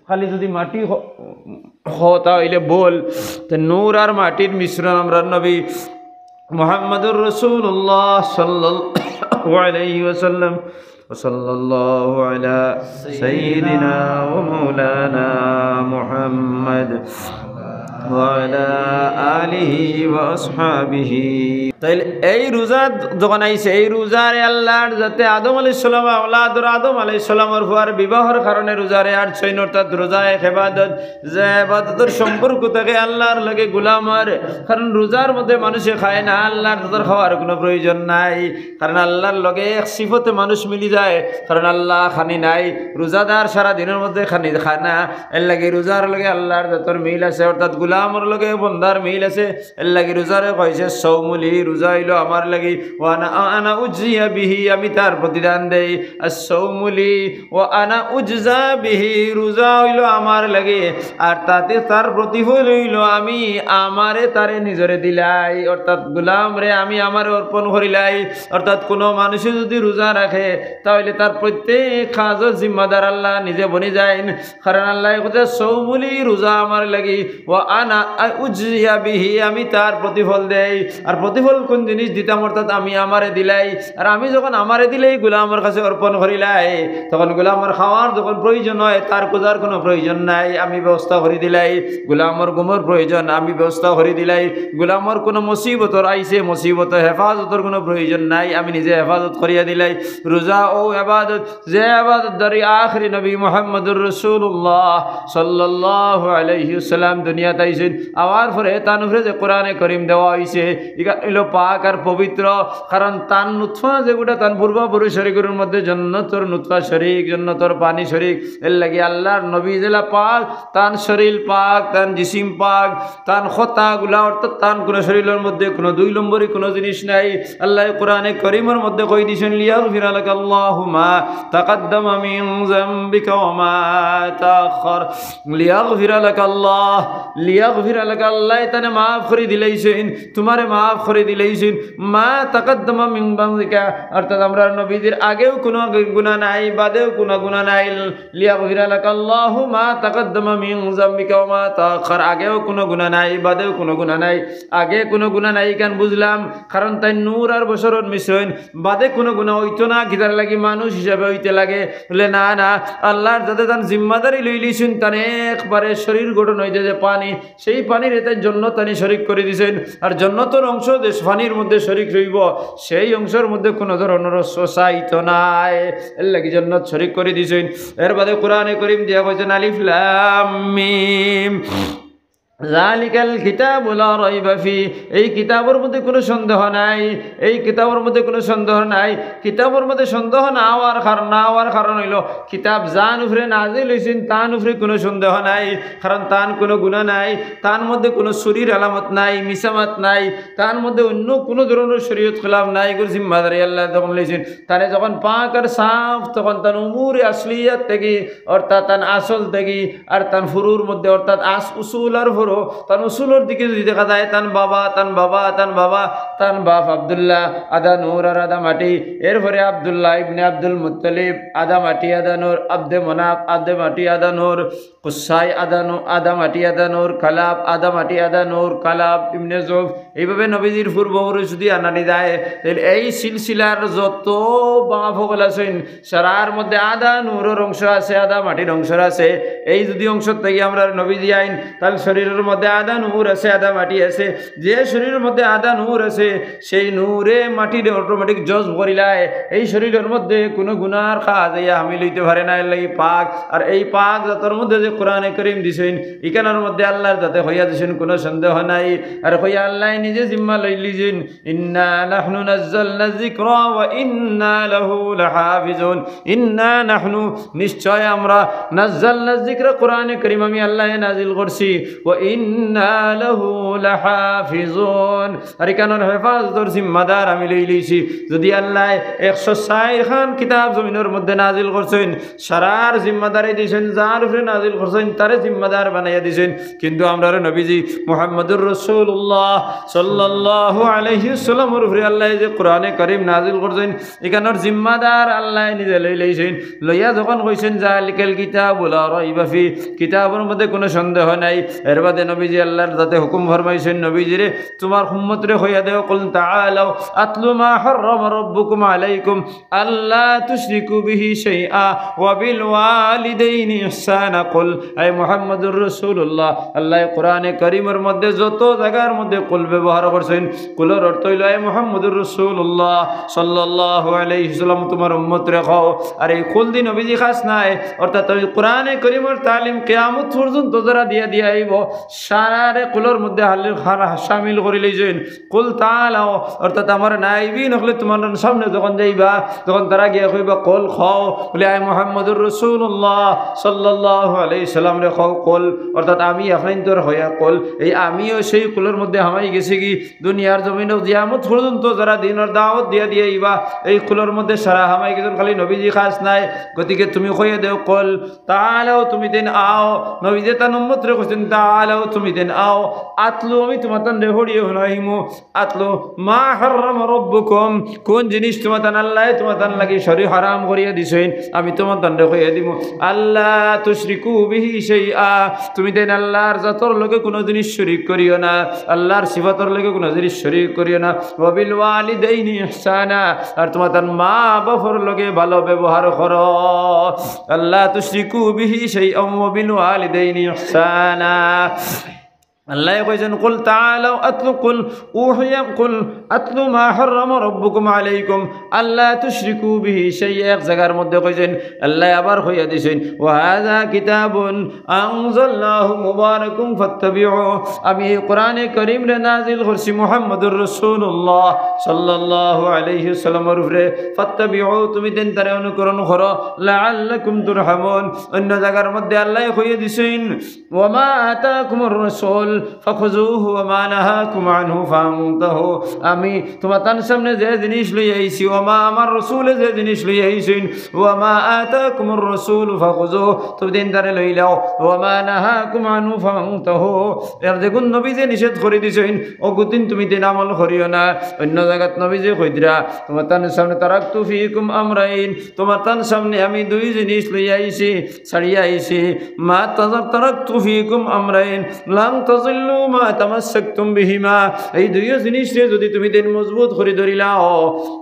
খালি যুদি মাটি ক-, কও, তা অইলে ভুল। তো নূর আর মাটির মিশ্রণ আমরার নবী মুহাম্মদুর রাসূলুল্লাহ সাল্লাল্লাহু আলাইহি ওয়াসাল্লাম। وصلى الله على سيدنا ومولانا محمد وعلى آله وأصحابه। তাইলে এই রোজা যখন আইছে, এই রোজারে আল্লাহর যাতে আদম আলাইহিস সালাম আওলাদর, আদম আলাইহিস সালামর ফুয়ার বিবাহর কারণে রোজারে আনছইন, অর্থাৎ রোজা এক ইবাদত, যে ইবাদতর সম্পর্ক থাকে আল্লাহর লগে গোলামর। কারণ রোজার মধ্যে মানুষে খায় না, আল্লাহর তার খাওয়ার কোনো প্রয়োজন নাই। কারণ আল্লাহর লগে এক সিফতে মানুষ মিলি যায়, কারণ আল্লাহ খানি নাই, রোজাদার সারা দিনর মধ্যে খানি খায় না। এর লাগি রোজার লগে আল্লাহর যতর মিল আছে, অর্থাৎ গোলামর লগে বন্দার মিল আছে। এর লাগি রোজারে কইছে সৌমুলি, রোজা অইলো আমার লাগি, ওয়া আনা, আনা উজজিয়া বিহি, আমি তার প্রতিদান দেই। আর সৌমুলি, ওয়া আনা উজজা বিহি, রোজা অইলো আমার লাগি, আর তাতে তার প্রতিফল অইলো আমি আমারে তারে নিজরে দিলাই, অর্থাৎ গোলামরে আমি আমারে অর্পণ করিলাই। অর্থাৎ কোনো মানুষে যুদি রোজা রাখে, তাইলে তার প্রত্যেক কাজর জিম্মাদার আল্লাহ নিজে বনি যাইন। কারণ আল্লাহ কইছে, সৌমুলি, রোজা আমার লাগি, ওয়া আনা উজজিয়া বিহি, আমি তার প্রতিফল দেই। আর প্রতিফল কোন জিনিস দিতাম, অর্থাৎ আমি আমারে দিলাই। আর আমি যখন আমারে দিলাই, গোলামর কাছে অর্পণ করিলাই, তখন গোলামর খাওয়ার যখন প্রয়োজন হয়, তার খোঁজার কোনো প্রয়োজন নাই, আমি ব্যবস্থা করি দিলাই। গোলামর ঘুমর প্রয়োজন, আমি ব্যবস্থা করি দিলাই। গোলামর কোনো মুসিবতর আইছে, মুসিবতর হেফাজতর কোনো প্রয়োজন নাই, আমি নিজে হেফাজত করিয়া দিলাই। রোজা অউ ইবাদত, যে ইবাদতদারি আখেরি নবী মুহাম্মদুর রাসূলুল্লাহ সাল্লাল্লাহু আলাইহি ওয়াসাল্লাম দুনিয়াত আইছইন, আওয়ার পরে তান উপরে যে কোরআনে করিম দেওয়া অইছে, ইখান অইলো পাক আর পবিত্র। কারণ তান নুতফা যেগুটা তান পূর্বপুরুষর ইগুর মধ্যে জন্নতর নুতফা শরিক, জন্নতর পানি শরিক। এর লাগি আল্লাহর নবী যেলা পাক, তান শরীল পাক, তান জিসিম পাক, তান কথাগুলা, অর্থাৎ তান কোনো শরীলর মধ্যে কোনো দুই নম্বরি কোনো জিনিস নাই। আল্লাহ কোরআনে করিমর মধ্যে কই দিছইন, লিয়াগফিরা লাকা আল্লাহু মা তাকাদ্দামা মিন যামবিকা ওয়া মা তাআখার। লিয়াগফিরা লাকা আল্লাহ, লিয়াগফিরা লাকা, আল্লাহ তানে মাফ করি দিলাইছইন, তুমারে মাফ করি দিলাইছইন। মা তাকাদ্দামা মিন যামবিকা, অর্থাৎ আমরার নবীজির আগেও কোনো গুনাহ নাই, বাদেও কোনো গুনাহ নাই। লিয়াগফিরা লাকা আল্লাহু মা তাকাদ্দামা মিন যামবিকা ওয়া মা তাআখার, আগেও কোনো গুনাহ নাই, বাদেও কোনো গুনাহ নাই। আগে কোনো গুনাহ নাই, ইখান বুঝলাম, কারণ তাইন নূর আর বশরর মিশ্রণ, বাদে কোনো গুনাহ অইতো না, কিতার লাগি মানুষ হিসাবে অইতে লাগে। বলে, না, না, আল্লাহর যাতে তান জিম্মাদারি লইলিছইন, তান একবারে শরীর গঠন অইছে যে পানি, সেই পানিরে তাইন জন্নতানি শরিক করি দিছইন। আর জন্নতর অংশ যে পানির মধ্যে শরিক রইবো, সেই অংশর মধ্যে কুনু ধরনর সোসাইতো নাই। এরলাগি জন্নত শরিক করি দিছইন। এরবাদে কুরআনে করিম দিয়া কইছইন, আলিফ লাম মিম, যালিকাল কিতাবু লা রাইবা ফি। এই কিতাবর মধ্যে কুনু সন্দেহ নাই, এই কিতাবর মধ্যে কুনু সন্দেহ নাই। কিতাবর মধ্যে সন্দেহ না অওয়ার কারণ, না অওয়ার কারণ অইলো, কিতাব যান উপরে নাজিল অইছইন, তান উপরে কুনু সন্দেহ নাই, কারণ তান কুনু গুনা নাই, তান মধ্যে কুনু চুরির আলামত নাই, মিছা মাত নাই, তান মধ্যে অইন্য কুনু ধরনর শরিয়ত খিলাফ নাই। ইগুর জিম্মাদারি আল্লায় যখন লইছইন, তারে যখন পাক আর সাফ, তখন তান উমুরে আসলিয়াত থাকি, অর্থাৎ তান আসল থাকি, আর তান ফুরুর মধ্যে, অর্থাৎ আস-, উসুল আর ফুরু, তান উসুলর দিকে যুদি দেখা যায়, তান বাবা, তান বাবা, তান বাবা, তান বাফ আব্দুল্লাহ, আধা নূর আর আধা মাটি, এরপরে আব্দুল্লাহ ইবনে আব্দুল মুত্তালিব, আধা মাটি, আধা নূর, আব্দে মনাফ, আধা মাটি, আধা নূর, কুসাই, আধা নূ-, আধা মাটি, আধা নূর, কালাব, আধা মাটি, আধা নূর, কালাব, ইবনে জুহফ, এইভাবে নবীজির পূর্বপুরুষ যুদি আনানি যায়, তাইলে এই সিলসিলার যত বাফ অকল আছইন, সারার মধ্যে আধা নূরর অংশ আছে, আধা মাটির অংশ আছে। এই যুদি অংশ থাকি আমরার নবীজি আইন, তার শরীরর মধ্যে আধা নূর আছে, আধা মাটি আছে। যে শরীরর মধ্যে আধা নূর আছে, সেই নূরে মাটিরে automatic জজব করিলায়। এই শরীরর মধ্যে কুনু গুনার কাজ আইয়া হামিল অইতে পারে না, এরলাগি পাক। আর এই পাক জাতর মধ্যে যে কুরআনে করিম দিছইন, ইখানর মধ্যে আল্লাহর জাতে কইয়া দিছইন, কুনু সন্দেহ নাই। আর কইয়া আল্লায় নিজে জিম্মা লইলিছইন, ইন্না নাহনু নাজ্জালনা যিকরা ওয়া ইন্না লাহু লাহাফিজুন। ইন্না নাহনু, নিশ্চয় আমরা, নাজ্জালনা যিকরা, কুরআনে করিম আমি আল্লায় নাজিল করছি, ওয়া ইন্না লাহু লাহাফিজুন, আর ইখানর হেফাজতর জিম্মাদার আমি লইলিছি। যুদি আল্লায় একশো চাইর খান কিতাব জমিনর মধ্যে নাজিল করছইন, সারার জিম্মাদারি দিছইন, যার উপরে নাজিল করছইন, তারে জিম্মাদার বানাইয়া দিছইন। কিন্তু আমরার নবীজি মুহাম্মদুর রাসূলুল্লাহ সাল্লাল্লাহু আলাইহি ওয়াসাল্লামর উপরে আল্লায় যে কুরআনে করিম নাজিল করছইন, ইখানর জিম্মাদার আল্লায় নিজে লইলাইছইন। লইয়া যখন কইছইন, যালিকাল কিতাবু লা রাইবা ফি, কিতাবর মধ্যে কুনু সন্দেহ নাই, এরবাদে নবীজি আল্লাহর জাতে হুকুম ফরমাইছইন, নবীজিরে, তুমার উম্মতরে কইয়া দেও, কুল তাআলাউ আতলু মা হাররামা রাব্বুকুম আলাইকুম আল্লা তুশরিকু বিহি শাইআ ওয়া বিল ওয়ালিদাইনি ইহসানা। কুল, আয় মুহাম্মদুর রাসূলুল্লাহ, আল্লায় কুরআনে করিমর মধ্যে যত জাগার মধ্যে কুল ব্যবহার করছইন, কুলর অর্থ অইলো, আয় মুহাম্মদুর রাসূলুল্লাহ সাল্লাল্লাহু আলাইহি ওয়াসাল্লাম, তুমার উম্মতরে কও। আর এই কুল দি নবীজি খাছ নায়, অর্থাৎ ওই কুরআনে করিমর তালিম কিয়ামত পর্যন্ত যারা দিয়া দিয়া আইবো, সারারে কুলর মধ্যে হালিল খারা শামিল করিলাইছইন। কুল তাআলাউ, অর্থাৎ আমার নাইবিন অকলে তুমার সামনে যখন যাইবা, তখন তারা গিয়া কইবা, কুল কও, বলে, আয় মুহাম্মদুর রাসূলুল্লাহ সাল্লাল্লাহু আলাইহি সাল্লামরে কও কুল, অর্থাৎ আমি আপনাইন্তর কইয়া কুল। এই আমিও সেই কুলর মধ্যে হামাই গেছিগি। দুনিয়ার জমিনো কিয়ামত পর্যন্ত যারা দিনর দাওয়াত দিয়া দিয়া আইবা, এই কুলর মধ্যে সারা হামাই গেছইন, খালি নবীজি খাছ নায়। গতিকে তুমি কইয়া দেও কুল তাআলাউ, তুমিতাইন আও। নবীজি তান উম্মতরে কইছইন, তাআলাউ, তুমিতাইন আও। আতলু, আমি তুমাতানরে পড়িয়া হুনাইমু। আতলু মা হাররামা রাব্বুকুম, কুন জিনিস তুমাতান আল্লায় তুমাতান লাগি শরি হারাম করিয়া দিছইন, আমি তুমাতানরে কইয়া দিমু। আল্লা তুশরিকু বিহি শাইআ, তুমিতাইন আল্লাহর জাতর লগে কুনু জিনিস শরিক করিও না, আল্লাহর সিফাতর লগে কুনু জিনিস শরিক করিও না। ওয়া বিল ওয়ালিদাইনি ইহসানা, আর তুমাতান মা বাফর লগে ভালো ব্যবহার করো। আল্লা তুশরিকু বিহি শাইআ ওয়া বিল ওয়ালিদাইনি ইহসানা। আল্লায় কইছইন, কুল তাআলাউ আতলু, কুল উহিয়া, কুল আতলু মা হাররামা রাব্বুকুম আলাইকুম আল্লা তুশরিকু বিহি শাইআ। এক জাগার মধ্যে কইছইন, আল্লায় আবার কইয়া দিছইন, ওয়া হাযা কিতাবুন আনজালনাহু মুবারাকুম ফাত্তাবিউ। আমি এই কুরআনে করিমরে নাজিল করছি মুহাম্মদুর রাসূলুল্লাহ সাল্লাল্লাহু আলাইহি ওয়াসাল্লামর উপরে। ফাত্তাবিউ, তুমিতাইন তারে অনুকরণ করো। লাআল্লাকুম তুরহামুন। অইন্য জাগার মধ্যে আল্লায় কইয়া দিছইন, ওয়া মা আতাকুমুর রাসূল ফাখুযুহু ওয়া মা নাহাকুম আনহু ফান্তাহু। আমি তুমাতান সামনে যে জিনিস লইয়া আইছি, ওয়া মা, আমার রাসূলে যে জিনিস লইয়া আইছইন, ওয়া মা আতাকুমুর রাসূলু ফাখুযুহু, তুমিতাইন তারে লইলাও, ওয়া মা নাহাকুম আনহু ফান্তাহু। আর যেগুন নবীজিয়ে নিষেধ করি দিছইন, অগুতিন তুমিতাইন আমল করিও না। অইন্য জাগাত নবীজিয়ে কইতরা, তুমাতান সামনে তারাকতু ফিকুম আমরাইন, তুমাতান সামনে আমি দুই জিনিস লইয়া আইছি, ছাড়িয়া আইছি। মা তাজার তারাকতু ফিকুম আমরাইন, লান তাজিল্লু মা তামাসসাকতুম বিহিমা। এই দুইও জিনিসরে যুদি তুমি দিন মজবুত করি ধরিলাও,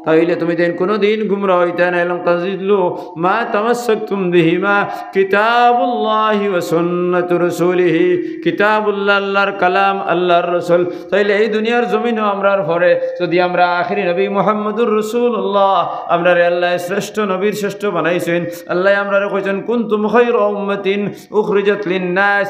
তাইলে তুমি দিন কুনুদিন গুমরা অইতায় নায়। লান তাদিল্লু মা তামাসসাকতুম বিহিমা, কিতাবুল্লাহি ওয়া সুন্নাতু রাসূলিহি। কিতাবুল্লাহ, আল্লাহর কালাম, আল্লাহর রসুল। তাইলে এই দুনিয়ার জমিনো আমরার পরে যুদি আমরা আখেরি নবী মুহাম্মদুর রাসূলুল্লাহ, আমরারে আল্লায় শ্রেষ্ঠ নবীর শ্রেষ্ঠ বানাইছইন। আল্লায় আমরারে কইছইন, কুনতুম খায়রা উম্মাতিন উখরিজাত লিন্নাস।